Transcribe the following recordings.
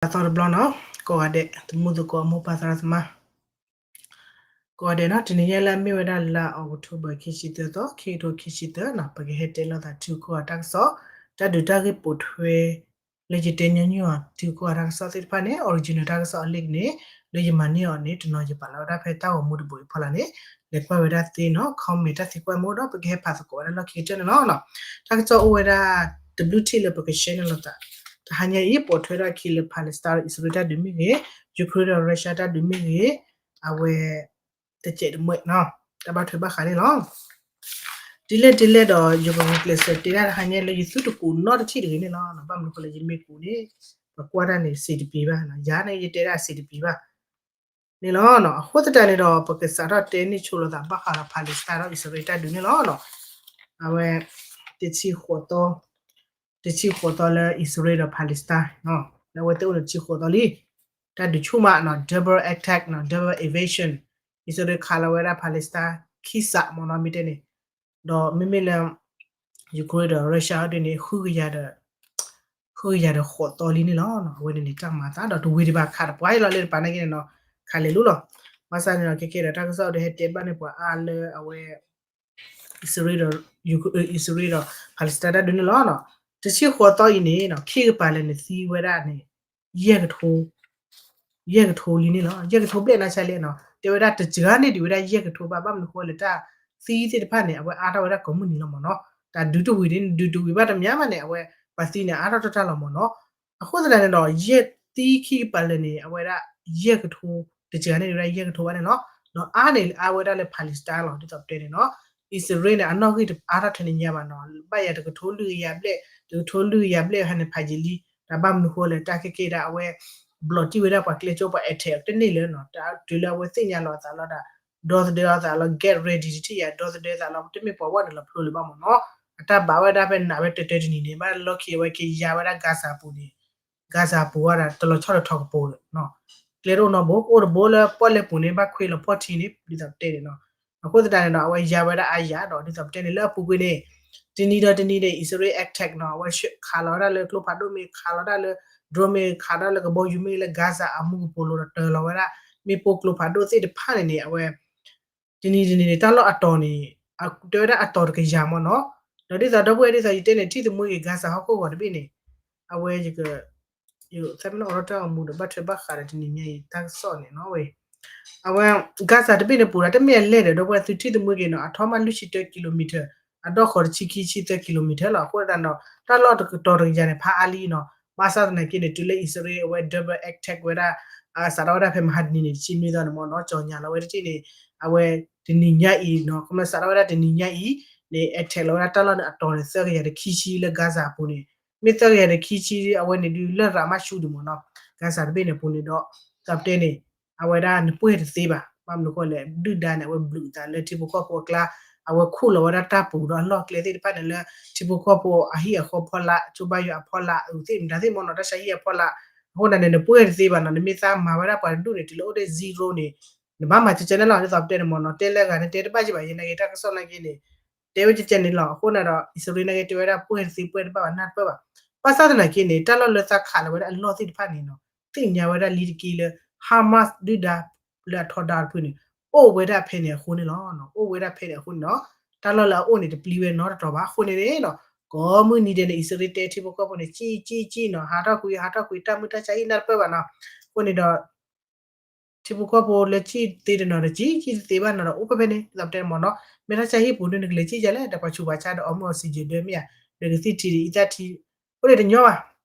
သီတဘျီနီၤ, ကိးဂၤဒဲး သမူသကိး မိၢ်ပၢ်သရၣ်သမါ ကိးဂၤဒဲးနီၤ, တနံၤညါလၢအမ့ၢ်ဝဲဒၣ်လါ October ခံဆံသၢသီ ခံကထိခံဆံသၢနီၤ, ပကဟဲတဲလိာ်သးထံဂုၤကီၢ်ဂၤတၢ်ကစီၣ်, တၢ်ဒုးတၢ်ဂ့ၢ်ပိာ်ထွဲ လၢယတဲညီနုၢ်အီၤထံဂုၤကီၢ်ဂၤတၢ်ကစီၣ်သ့ၣ်တဖၣ်န့ၣ် original တၢ်ကစီၣ်အလံာ်န့ၣ် လၢယမၤန့ၢ်အီၤန့ၣ် တနီၤယပာ်လီၤဝဲဒၣ်ဖဲတၢ်ဂီၤမူတဘိအံၤဖီလာ်န့ၣ် လဲၤကွၢ်ဝဲဒၣ်သ့နီၤ, comment တၢ်သံကွၢ်မ့ၢ်အိၣ်ဒီး ပကဟဲဖးသကိးဝဲဒၣ်လီၢ်ခံကတၢၢ်န့ၣ်လီၤ. တၢ်ကစီၣ်အိၣ်ဝဲဒၣ် တဘျုးထံၣ်လၢပက share န့ၣ်လိာ်သး, တဟါညါအံၤ ပိာ်ထွဲထီၣ်အခံလၢ Palestine ဒီးအံၣ်စရ့လးတၢ်ဒုးမ့ၢ်ဂ့ၤ, Ukraine ဒီး Russia တၢ်ဒုးမ့ၢ်ဂ့ၤ, အဝဲ တစဲးတမှဲးနီၤ, တၢ်ဘၣ်ထွဲဘၣ်ဃးန့ၣ်လီၤ. ဒ်လဲၣ်ဒ်လဲၣ်ဒီး ယကဂုာ်ကျဲးစၢးတဲဒၣ်တဟါညါလၢယသူတကူးနီတထံၣ်တဂ့ၤန့ၣ်လီၤ. ဘၣ်မနုၤဃိလၢယမ့ၢ်ကူးန့ၣ် ပကွၢ်တၢ်န့ၣ်စံးတပံၤဘၣ်, ယၤန့ၣ်ယတဲဒၣ်စံးတပံၤဘၣ်န့ၣ်လီၤ. အဃိသတးန့ၣ်ဒီး ပကစးထီၣ်တဲန့ၢ်ဆိလိာ်သးဘၣ်ဃးဒီး Palestine ဒီးအံၣ်စရ့လးတၢ်ဒုးန့ၣ်လီၤ. အဝဲ တဆံဃိးသီ တဆံဃိးသီလၢအံၣ်စရ့လးဒီး Palestine လၢအဝဲသ့ၣ်အိၣ်န့ၣ်တဆံဃိးသီလံ, တၢ်ဒုးဆူၣ်မးနီၤ, double attack နီၤ, double invasion, အံၣ်စရ့လးခးလီၤဝဲဒၣ် Palestine ခံစးမ့ၢ်နီၤ, မ့ၢ်တဲန့ၣ်, ဒီးမ့မ့ၢ်လၢ Ukraine ဒီး Russia ဒ်န့ၣ် ဃုကယၤဒီး ဃုကယၤဒီးဃိးသီလံန့ၣ်လီၤ. အဝဲန့ၣ်န့ၣ်တၢ်မၤသးဒီးတဝံၤဒံးဘၣ် ခးတပှၢ်အံၤလီၤလၢတပၤနာ်က့န့ၣ်နီၤ, ခးလဲၤလိၤလီၤ. ဘၣ်ဆၣ်န့ၣ်ဒီး ခဲကဲဒီးတၢ်ကစီၣ်ဒီးဟဲတဲဘၣ်န့ၣ်ပှၤအါလၢအဝဲ အံၣ်စရ့လးဒီး Palestine တၢ်ဒုးန့ၣ်လီၤ. တဆံဃိးသီအံၤန့ၣ်နီၤ ခံကပၤလဲၣ်န့ၣ်သံဝဲဒၣ်န့ၣ် ယဲၢ်ကထိ ယဲၢ်ကထိလံန့ၣ်လီၤ. ယဲၢ်ကထိဘျဲၣ်နီၢ်ဆါလဲၣ်နီၤ, တဲဝဲဒၣ်တစှၤန့ၢ်ဒံးဝဲဒၣ်ယဲၢ်ကထိဘၣ်, ဘၣ်မနုၤဃိလၢတၢ်သံသ့ၣ်တဖၣ်န့ၣ် အဝဲအါထီၣ်ဝဲဒၣ်ကိးမုၢ်နံၤလီၤမ့ၢ်နီၤ, တၢ်ဒုးတဝံၤဒ်န့ၣ် ဒုးတဝံၤဘၣ်တမံၤမးန့ၣ် အဝဲပှၤသံန့ၣ်အါထီၣ်တၢ်လီၤမ့ၢ်နီၤ. အဃိသတးန့ၣ်ဒီး ယဲၢ်သံခံကပၤလဲၣ်န့ၣ် အဝဲဒၣ်ယဲၢ်ကထိ တစှၤန့ၢ်ဒံးဝဲဒၣ်ယဲၢ်ကထိဘၣ်န့ၣ်လီၤ. ဒီးအါန့ၣ်အါဝဲဒၣ်လၢ Palestine လီၤ ဒ်သိးပတဲန့ၣ်နီၤ. အံၣ်စရ့လးန့ၣ် အနီၣ်ဂံၢ်တအါထီၣ်ထဲန့ၣ်ညါဘၣ်နီၤ, ဘၣ်ယၤတကထိလွံၢ်ကယၤဘျဲၣ် တကထိလွံၢ်ကယၤဘျဲၣ်ဟဲန့ၣ်ဖးယံာ်လံ, တၢ်ဘၣ်မနုၤဃိလဲၣ် တၢ်ခဲကဲဒၣ်အဝဲ ဘျီးတံၢ်ဝဲဒၣ်ပှၤကျဲကၠိပှၤ attack တန့ၢ်လၢၤနီၤ, တၢ်တုၤလၢအဝဲသ့ၣ်ညါလီၤအသးလီၤဒၣ် ဒီသဒၢအသးလီၤ get ready တထံၣ်ယၤ ဒီသဒၢအသးလီၤ တမ့ၢ်ပှၤဝဲနုာ်လီၤဖျိလၢၤဘၣ်မ့ၢ်နီၤ, အတၢ်ဘၣ်ဝဲဒၣ်ဖဲနးဝဲတၢတၢတနံၤန့ၣ် ဘၣ်လီၢ်ခံအဝဲက့ၤယါဝဲဒၣ် Gaza အပူၤန့ၣ် Gaza အပူၤဝဲဒၣ်တလီၤဆီတထီကပူၤ, ကျဲတအိၣ်နီတဘိ ကအိၣ်တဘိလၢပီၣ်လဲၣ်ပူၤန့ၣ် ဘၣ်ခွဲးလီၤဖီၣ်ထံန့ၣ် ဒ်သိးပတဲန့ၣ်နီၤ. အဃိသတးန့ၣ်ဒီး အဝဲယါဝဲဒၣ်အါယၤဒီး ဒ်သိးပတဲန့ၣ် လၢအပူၤကွံာ်န့ၣ် တနံၤဒီးတနံၤန့ၣ် အံၣ်စရ့လး attack နီၤ, အဝဲခးလီၤဝဲဒၣ်လၢကျိဖးဒိၣ်မ့ၢ် ခးလီၤဝဲဒၣ်လၢ drone မ့ၢ် ခးလီၤလၢကဘီယူၤမ့ၢ်လၢ Gaza အမူကပိာ်လိၤဒီးတၢၤလီၤဝဲဒၣ် မ့ၣ်ပိၢ်ကျိဖးဒိၣ်သ့ၣ်တဖၣ်န့ၣ်န့ၣ် အဝဲ တနံၤတနံၤန့ၣ် တၢ်လီၢ်အတီၤန့ၣ် တဲဝဲဒၣ်အတီၤတကယၤမ့ၢ်နီၤ, ဒီးဒ်သိးဒီပုၢ်ဝဲၢ်ဒ်သိးယတဲန့ၣ် ထံၣ်သမူက့ၤ Gaza ဟီၣ်ခိၣ်ဂီၤတဘ့ၣ်န့ၣ် အဝဲယက ယသးမ့ၢ်နီၣ်အိးထီၣ်တၢ်ဂီၤမူဒီးဘၣ်ထွဲဘၣ်ဃးဒီးတနံၤညါအံၤတၢ်ကစီၣ်န့ၣ်နီၤဝဲ အဝဲ Gaza တဘ့ၣ်န့ၣ်ပူၤဒီး တမ့ၢ်အလဲၢ်ဒီး ဒီပုၢ်ဝဲၢ်သုထံၣ်သမူက့ၤနီၤ အထီမးလွံၢ်ဆံတၢ kilometer အဒီၣ်ဃီၤတဆံခံဆံသၢ kilometer လီၤ. အဃိသတးဒီး တၢ်လီၢ်တကတီၤတကယၤန့ၣ် ဖးအါလံနီၤ, ဘၣ်ဆၣ်သနာ်က့န့ၣ် တုၤလၢအံၣ်စရ့လးအဝဲ double attack ဝဲဒၣ် စးထီၣ်ဝဲဒၣ်ဖဲမဟါတနံၤန့ၣ် တဆံနွံသီန့ၣ်မ့ၢ်နီၤ ကၠီၤညါလီၤဝဲတထံၣ်န့ၣ် အဝဲတနံၤညါအံၤနီၤ ခီမ့ၢ်စးထီၣ်ဝဲဒၣ်တနံၤညါအံၤန့ၣ် attack လီၤဝဲဒၣ်တၢ်လီၢ်န့ၣ်အတီၤန့ၣ် သၢကယၤတဆံခံဆံလၢ Gaza အပူၤန့ၣ် မ့ၢ်သၢကယၤတဆံခံဆံအဝဲန့ၣ်ဒုးလၢရၤမးရှူဒံးမ့ၢ်နီၤ Gaza တဘ့ၣ်န့ၣ်အပူၤန့ၣ်ဒီး သးပတဲန့ၣ် အဝဲဒၣ်နပှဲၢ်တသ့ဘၣ် ဘၣ်မနုၤဃိလဲၣ် ဒုၣ်ဒါန့ၣ် အဝဲဘျုးအသးလၢထံဖိကီၢ်ဖိအကျါ အဝဲခူၣ်လီၤဝဲဒၣ်တၢ်ပူၤဒီးအလီၢ်အကျဲသ့ၣ်တဖၣ်န့ၣ်လၢ ထံဖိကီၢ်ဖိအဟံၣ်အဃီဖီလာ် ကၠိဘါယွၤအဖီလာ် အုးသ့ၣ်မတၤသ့ၣ်မ့ၢ်နီၤ တၢ်ဆါဟံၣ်အဖီလာ် အဃိန့ၣ်န့ၣ် နပှဲၢ်တသ့ဘၣ်နီၤ နမ့ၢ်သးမၤဝဲဒၣ်ပှၤတဒူၣ်န့ၣ် တုၤလၢအိၣ်ဒၣ် zero န့ၣ် နဘၣ်မၤကဲကဲန့ၣ်လီၤ ဒ်သိးပတဲန့ၣ်မ့ၢ်နီၤ တဲလၢအဂၤန့ၣ် တဲတဘၣ်ကဲဘၣ် ယနာ်က့တၢ်ကစီၣ်နာ်က့န့ၣ် တဲဝဲကဲကဲန့ၣ်လီၤ အဃိန့ၣ်ဒီး အံၣ်စရ့လးနာ်က့တဲဝဲဒၣ်ပှဲၢ်တသ့ ပှဲၢ်တဘၣ်ဘၣ် နၢ်တပၢၢ်ဘၣ် ဘၣ်ဆၣ်သနာ်က့န့ၣ် တၢ်လီၢ်လၢသးခးလီၤဝဲဒၣ်အလီၢ်သ့ၣ်တဖၣ်န့ၣ်နီၤ သ့ၣ်ညါဝဲဒၣ်လံတက့ၢ်လၢ Hamas ဒုၣ်ဒါလၢအထီဒါတဖုန့ၣ် အိၣ်ဝဲဒၣ်ဖဲန့ၣ်အဃိန့ၣ်လီၤ အိၣ်ဝဲဒၣ်ဖဲန့ၣ်အဃိန့ၣ်နီၤ တၢ်လီၢ်လၢအအိၣ်န့ၣ် တပျံၤဝဲနီတတီၤဘၣ် အဃိန့ၣ်န့ၣ်နီၤ ကိးမုၢ်နံၤဒဲးန့ၣ် အံၣ်စရ့လးတဲထံဖိကီၢ်ဖိန့ၣ် ကံကံကံနီၤ ဟးထီၣ်ကွံာ် ဟးထီၣ်ကွံာ် တၢ်မုၢ်တၢ်ဆါဟံၣ်နၢ်တပၢၢ်ဘၣ်နီၤ အဃိန့ၣ်ဒီး ထံဖိကီၢ်ဖိလၢကံၣ်သ့တနီၤဒီး ကံၣ်ကံၣ်သ့ဘၣ်နီၤဒီး အိၣ်ဖဲဖဲန့ၣ် ဒ်သိးပတဲန့ၣ်မ့ၢ်နီၤ မ့ၢ်တၢ်ဆါဟံၣ်ပူၤဒုး နကလဲၤကံၣ်ယၤလဲၣ် ဒီးပှၤဆူးပှၤဆါဒီး အီၣ်မ့ၢ် oxygen ဒၢမ့ၢ်ဧါ ဒီးကသံၣ်ထံးဒီး အံသၣ်ထံး အိၣ်ဒၣ်တညီဘၣ်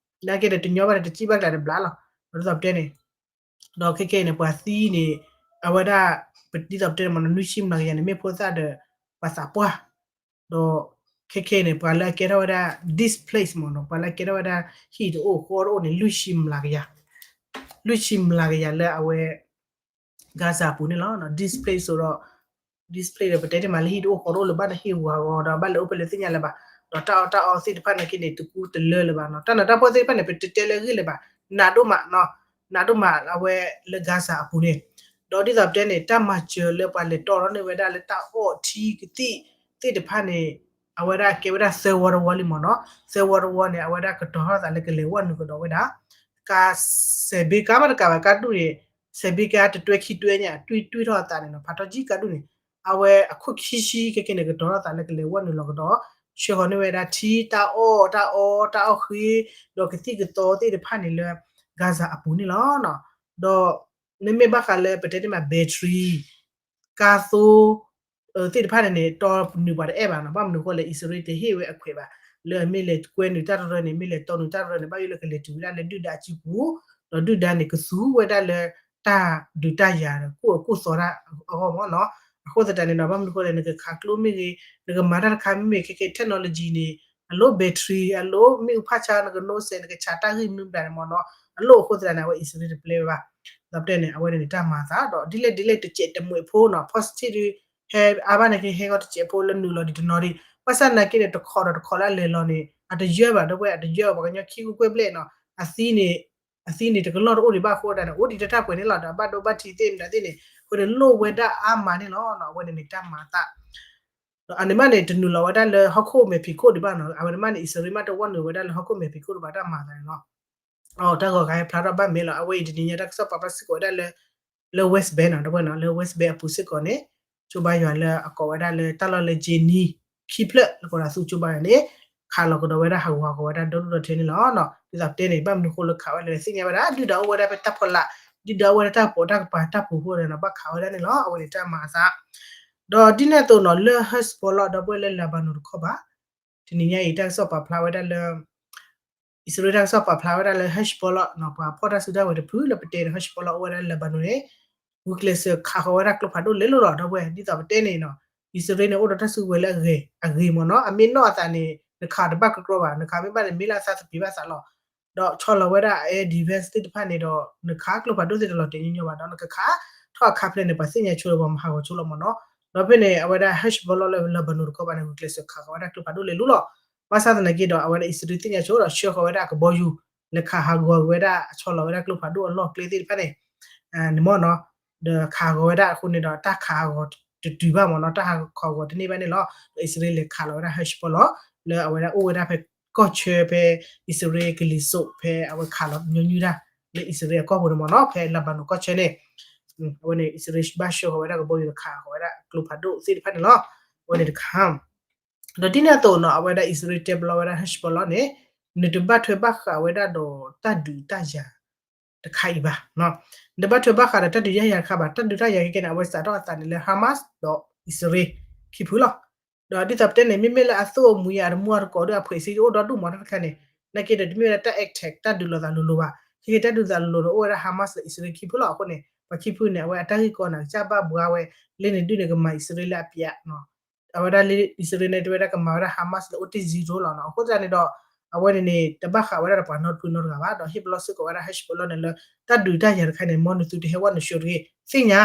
နာ်က့ဒီးတညီဘၣ်ဒီး တကံၣ်ဘၣ်ကျါတဘျါလီၤ ဒ်သိးပတဲန့ၣ် ဒီးခဲခဲအံၤန့ၣ် ပှၤသံန့ၣ် အဝဲဒၣ် ဒ်သိးပတဲန့ၣ်မ့ၢ်နီၤ နွံဆံမျးကယၤန့ၣ် မ့ၢ်ဖိသၣ်ဒီး ပှၤသးပှၢ် ဒီးခဲခဲအံၤန့ၣ် ပှၤလၢအကဲထီၣ်ဝဲဒၣ် displace မ့ၢ်နီၤ ပှၤလၢအကဲထီၣ်ဝဲဒၣ် ဟံၣ်တအိၣ်ဃီတအိၣ်န့ၣ် လွံၢ်ဆံမျးကယၤ လွံၢ်ဆံမျးကယၤလၢအဝဲ Gaza အပူၤန့ၣ်လီၤ displace ဆိုတော့ displace ဒီး ပတဲတ့ၢ်မးလၢဟံၣ်တအိၣ်ဃီတအိၣ်လၢၤဘၣ်ဒီးဟ့ၣ်ဝၤဂီၤဒီးဘၣ်လဲၤအိၣ်ဖဲလဲၣ်သ့ၣ်ညါလၢၤဘၣ် ဒီးတၢ်အီၣ်တၢ်အီသ့ၣ်တဖၣ်နာ်က့န့ၣ် တကူတလၢလၢၤဘၣ်နီၤ တၢ်နးတၢ်ဖှီၣ်သ့ၣ်တဖၣ်န့ၣ် ပတတဲလၢအဂ့ၢ်လၢၤဘၣ် နးဒိၣ်မးနီၤ နးဒိၣ်မးအဝဲလၢ Gaza အပူၤန့ၣ် ဒီးဒ်သိးပတဲန့ၣ် တၢ်မၤစၢၤလၢပှၤလဲၤတီၢ်ထီၣ်န့ၢ်ဝဲဒၣ်လၢတၢ်အီၣ်ထံကသံၣ်သ့ၣ်တဖၣ်န့ၣ် အဝဲဒၣ်ကဲဝဲဒၣ်သၢဝီတဝီလံမ့ၢ်နီၤ သၢဝီတဝီန့ၣ် အဝဲဒၣ်ကတီၤထီၣ်သးလၢကလဲၤဝဲနုာ်ကဒီးဝဲဒၣ် ကါစဲးဘ့ကါဘၣ်တကးဘၣ် ကါဒူၣ်န့ၣ် စဲးဘ့ကါတတွဲခံတွဲညါ တွံၢ်တွံၢ်ထီၣ်အသးန့ၣ်နီၤ ဖးထီၣ်ကံၣ်ကါဒူၣ်န့ၣ် အဝဲအခိၣ်ခံဆံခဲကဲန့ၣ် ကတီၤထီၣ်သးလၢကလဲၤဝဲနုာ်လီၤကဒီး ဆှၢဃီၤန့ၢ်ဝဲဒၣ်ထံ တၢ်အီၣ် တၢ်အီ တၢ်အီၣ်ဃ့ ဒီးကသံၣ်ကသီသ့ၣ်တဖၣ်န့ၣ်လၢ Gaza အပူၤန့ၣ်လီၤ. ဒီး မ့မ့ၢ်ဘၣ်ဃးလၢပတဲတ့ၢ်မး battery ကါသိ သ့ၣ်တဖၣ်န့ၣ်န့ၣ် တီနုာ်ပှၤတအဲၣ်ဘၣ်နီၤ ဘၣ်မနုၤအဃိလဲၣ် အံၣ်စရ့လးတဟ့ၣ်ဝဲအခွဲးဘၣ် လၢအမ့ၢ်လဲၤကွဲနုာ်တၢ်တရၢန့ၣ် မ့ၢ်လဲၤတီနုာ်တၢ်တရၢန့ၣ် ဘၣ်ယိၣ်လၢကလဲၤတုၤဝဲဒၣ်လၢဒုၣ်ဒါအစုပူၤ ဒီးဒုၣ်ဒါန့ၣ် ကသူဝဲဒၣ်လၢ တၢ်ဒုးတၢ်ယၤဒီး ကူၣ်အီၣ်ကူၣ်သီတၢ်အဂီၢ်မ့ၢ်နီၤ အဃိသတးန့ၣ်ဒီး ဘၣ်မနုၤအဃိလဲၣ် နကခးကျိမ့ၢ်ဂ့ၤ နကမၤတၢ်တခါမ့မ့ၢ် ခဲကဲ technology န့ၣ် အလိၣ် battery အလိၣ်မ့ၣ်အူဖးဆါ နကနိစဲး နကဆးတၢ်ဂံၢ်မနုၤမတၤန့ၣ်မ့ၢ်နီၤ အလိၣ်အဃိသတးန့ၣ် အဝဲအံၣ်စရ့လးတပျဲဝဲဘၣ် ဒီးပတဲန့ၣ် အဝဲန့ၣ်န့ၣ် တၢ်မၤအသး ဒီးဒ်လဲၣ်ဒ်လဲၣ်တစဲးတမှဲးဖိနီၤ positive ဒုး ဟဲအါဘၣ်န့ၣ်က့ ဟဲဂီၤတစဲးဖိလၢနုာ်လီၤဒံးတနီၤဒံး ဘၣ်ဆၣ်သနာ်က့န့ၣ် တခီဒီးတခီလၢအလဲၤလီၤန့ၣ် အတယၢဘၣ် ဒီပုၢ်ဝဲၢ် အတယၢဘၣ် ပှၤကညီခံကွဲၢ်ဘျဲၣ်နီၤ အသံန့ၣ် အသံန့ၣ် တကလီၢ်တအိၣ်ဒံးဘၣ်အဃိဒၣ်န့ၣ် အိၣ်ဒံးတၢ်တၢ်ပှဲၤန့ၣ်လီၤ ဒီးအဘၣ်ဒိဘၣ်ထံးသ့ၣ်မတၤသ့ၣ်န့ၣ် အဃိန့ၣ် လိၣ်ဝဲဒၣ်အါမးန့ၣ်လီၤ အဝဲန့ၣ်န့ၣ် တၢ်မၤအသး ဒီးအန့ၣ်မးန့ၣ် တနုာ်လီၤဝဲဒၣ်လၢဟီၣ်ခိၣ်မဲာ်ဖံးခိၣ်ဒံးဘၣ်နီၤ အဝဲန့ၣ်မးန့ၣ် အံၣ်စရ့လးမးတဝီနုာ်ဝဲဒၣ်လၢဟီၣ်ခိၣ်မဲာ်ဖံးခိၣ်ဒံးဘၣ်တၢ်မၤအသးန့ၣ်လီၤ တၢ်ဂီၤဂၤဟဲဖျါထီၣ်ဘၣ်မဲာ်လီၤ အဝဲအံၤတနံၤညါတၢ်ကစီၣ်ပာ်ဖျါစ့ၢ်ကီးဝဲဒၣ်လၢ လၢ West Bank နီၤ ဒီပုၢ်ဝဲၢ်နီၤ လၢ West Bank အပူၤစ့ၢ်ကီးန့ၣ် ကၠိဘါယွၤလၢအကိးဝဲဒၣ်လၢတၢ်လီၢ်လၢ Jenin ခံဖျၢၣ်လၢကီးဒၣ်သူကၠိဘါယွၤန့ၣ် ခးလီၤကဒီးဝဲဒၣ်ဟးဂီၤဟးဂီၤဝဲဒၣ်ဒီဒူၣ်ဒီထၢန့ၣ်လီၤ. ဒ်သိးပတဲန့ၣ် ဘၣ်မနုၤဃိလၢခးဝဲလဲၣ်သ့ၣ်ညါဝဲဒၣ် ဒုၣ်ဒါအိၣ်ဝဲဒၣ်ဖဲတၢ်ဖီလာ် ဒုၣ်ဒါအိၣ်ဝဲဒၣ်တၢ်ပိာ်တၢ်ကပၤတၢ်ပူၤအဃိန့ၣ် ဘၣ်ခးဝဲဒၣ်န့ၣ်လီၤ. အဝဲန့ၣ်တၢ်မၤအသး ဒီးဒ်န့ၣ်အသိးနီၤ လၢ Hezbollah ဒီပုၢ်ဝဲၢ်လၢ Lebanon တခီဘၣ် တနံၤညါအံၤ တၢ်ကစီၣ်ပာ်ဖျါဝဲဒၣ်လၢ အံၣ်စရ့လးတၢ်ကစီၣ်ပာ်ဖျါဝဲဒၣ်လၢ Hezbollah နီၤ ပှၤဖီၣ်တၢ်စုတၢ်ဝဲၤတဖုလၢပတဲန့ၣ် Hezbollah အိၣ်ဝဲဒၣ်လၢ Lebanon န့ၣ် ဂုာ်ကျဲးစၢးခးဃီၤဝဲဒၣ်ကျိဖးဒိၣ်လဲၤလိၤလီၤ ဒီပုၢ်ဝဲၢ် ဒ်သိးပတဲန့ၣ်နီၤ အံၣ်စရ့လးန့ၣ် အိၣ်ဒီးတၢ်စုကဝဲၤလၢအဂ့ၤ အဂ့ၤမ့ၢ်နီၤ အမ့ၢ်နီၢ်အသးန့ၣ် နခးတဘၣ်ကကြီဘၣ် နခးမ့ၢ်ဘၣ်န့ၣ် မ့ၢ်လၢအသးသပ့ၤဘၣ်သးလီၤ ဒီးဆီလီၤဝဲဒၣ် air defense သ့ၣ်တဖၣ်န့ၣ်ဒီး နခးကျိဖးဒိၣ်သ့ၣ်တလီၤတဲာ်ညီညီဘၣ် ဒီးနကခးထီၣ်အခါဖဲန့ၣ် ပှၤသ့ၣ်ညါဆိလၢပှၤမၤဟးဂီၤဆိလီၤမ့ၢ်နီၤ ဒီးဖဲန့ၣ် အဝဲဒၣ် Hezbollah လၢ Lebanon တခီဘၣ်န့ၣ် ဂုာ်ကျဲးစၢးခးဃီၤဝဲဒၣ်ကျိဖးဒိၣ်လဲၤလိၤလီၤ ဘၣ်ဆၣ်သနာ်က့ဒီး အဝဲဒၣ်အံၣ်စရ့လးသ့ၣ်ညါဆိဒီး ဆှၢဃီၤဝဲဒၣ်အကဘီယူၤ လဲၤခးဟးဂီၤဝဲဒၣ် ဆီလီၤဝဲဒၣ်ကျိဖးဒိၣ်အလီၢ်ကျဲသ့ၣ်တဖၣ်န့ၣ် န့ၣ်မ့ၢ်နီၤ ဒီးခးဟးဂီၤဝဲဒၣ်အဃိန့ၣ်ဒီး တၢ်ခးဟးဂီၤတတုၤဘၣ်မ့ၢ်နီၤ တၢ်ဟးဂီၤတန့ၢ်ဘၣ်န့ၣ်လီၤ ဒီးအံၣ်စရ့လးလဲၤခးလီၤဝဲဒၣ် Hezbollah လၢအဝဲဒၣ်အိၣ်ဝဲဒၣ်ဖဲကီၢ်ဆၢဖဲ အံၣ်စရ့လးကလံၤစိးဖဲ အဝဲခးလီၤညီနုၢ်တၢ် လၢအံၣ်စရ့လးအကီၢ်ပူၤန့ၣ်မ့ၢ်နီၤ ဖဲ Lebanon ကီၢ်ဆၢန့ၣ် အဝဲန့ၣ် အံၣ်စရ့လးဘၣ်ဆှၢဃီၤဝဲဒၣ်ကဘီယူၤဒီးခးဃီၤဝဲဒၣ်ကျိဖးဒိၣ်သ့ၣ်တဖၣ်န့ၣ်လီၤ အဝဲန့ၣ်တခါ ဒီးဒ်န့ၣ်အသိးနီၤ အဝဲဒၣ်အံၣ်စရ့လးတဲဘျီဝဲဒၣ် Hezbollah န့ၣ် နတဘၣ်ထွဲဘၣ်ဃးဝဲဒၣ်ဒီးတၢ်ဒုးတၢ်ယၤ တခါအံၤဘၣ် နတဘၣ်ထွဲဘၣ်ဃးဒီးတၢ်ဒုးတၢ်ယၤတခါဘၣ် တၢ်ဒုးတၢ်ယၤခဲကဲန့ၣ် အဝဲစးထီၣ်အသးန့ၣ်လၢ Hamas ဒီးအံၣ်စရ့လး ခံဖုလီၤ ဒီးဒ်သိးပတဲန့ၣ် မ့မ့ၢ်လၢအသိၣ်အမူအံၤ အတမူအတကိးဒီးအဖှဲးစ့အိၣ်ဒီဒူၣ်မးတၢ်တခါန့ၣ် နာ်က့ဒီးတမ့ၢ်ဝဲဒၣ်တၢ် attack တၢ်ဒုးလိာ်သးလိၤလိၤဘၣ် ခဲကဲတၢ်ဒုးလိာ်သးလိၤဒီးအိၣ်ဝဲဒၣ် Hamas ဒီးအံၣ်စရ့လးခံဖုလီၤ အဃိန့ၣ် ပှၤခံဖုန့ၣ် အဝဲအတၢ်ဂ့ၢ်ကီန့ၣ် ကစၢ်ဘၣ်ဘှါဝဲ လၢန့ၣ်ဒုးန့ၣ် ကမၤအံၣ်စရ့လးလၢအပျး အဝဲဒၣ်လၢအံၣ်စရ့လးန့ၣ် တဲဝဲဒၣ်ကမၤဝဲဒၣ် Hamas လၢအိၣ်တ့ၢ် zero လီၤနီၤ အဃိသတးန့ၣ်ဒီး အဝဲန့ၣ်န့ၣ် တဘၣ်ဃးဝဲဒၣ်ဒီးပှၤနီတဖုနီတဂၤဘၣ် ဒီးဟ့ၣ်ပလီၢ်စ့ၢ်ကီးဝဲဒၣ် Hezbollah န့ၣ်လၢ တၢ်ဒုးတၢ်ယၤတခါန့ၣ် မ်နသုတဟဲဝဲနဆှၢတဂ့ၤ သ့ၣ်ညါ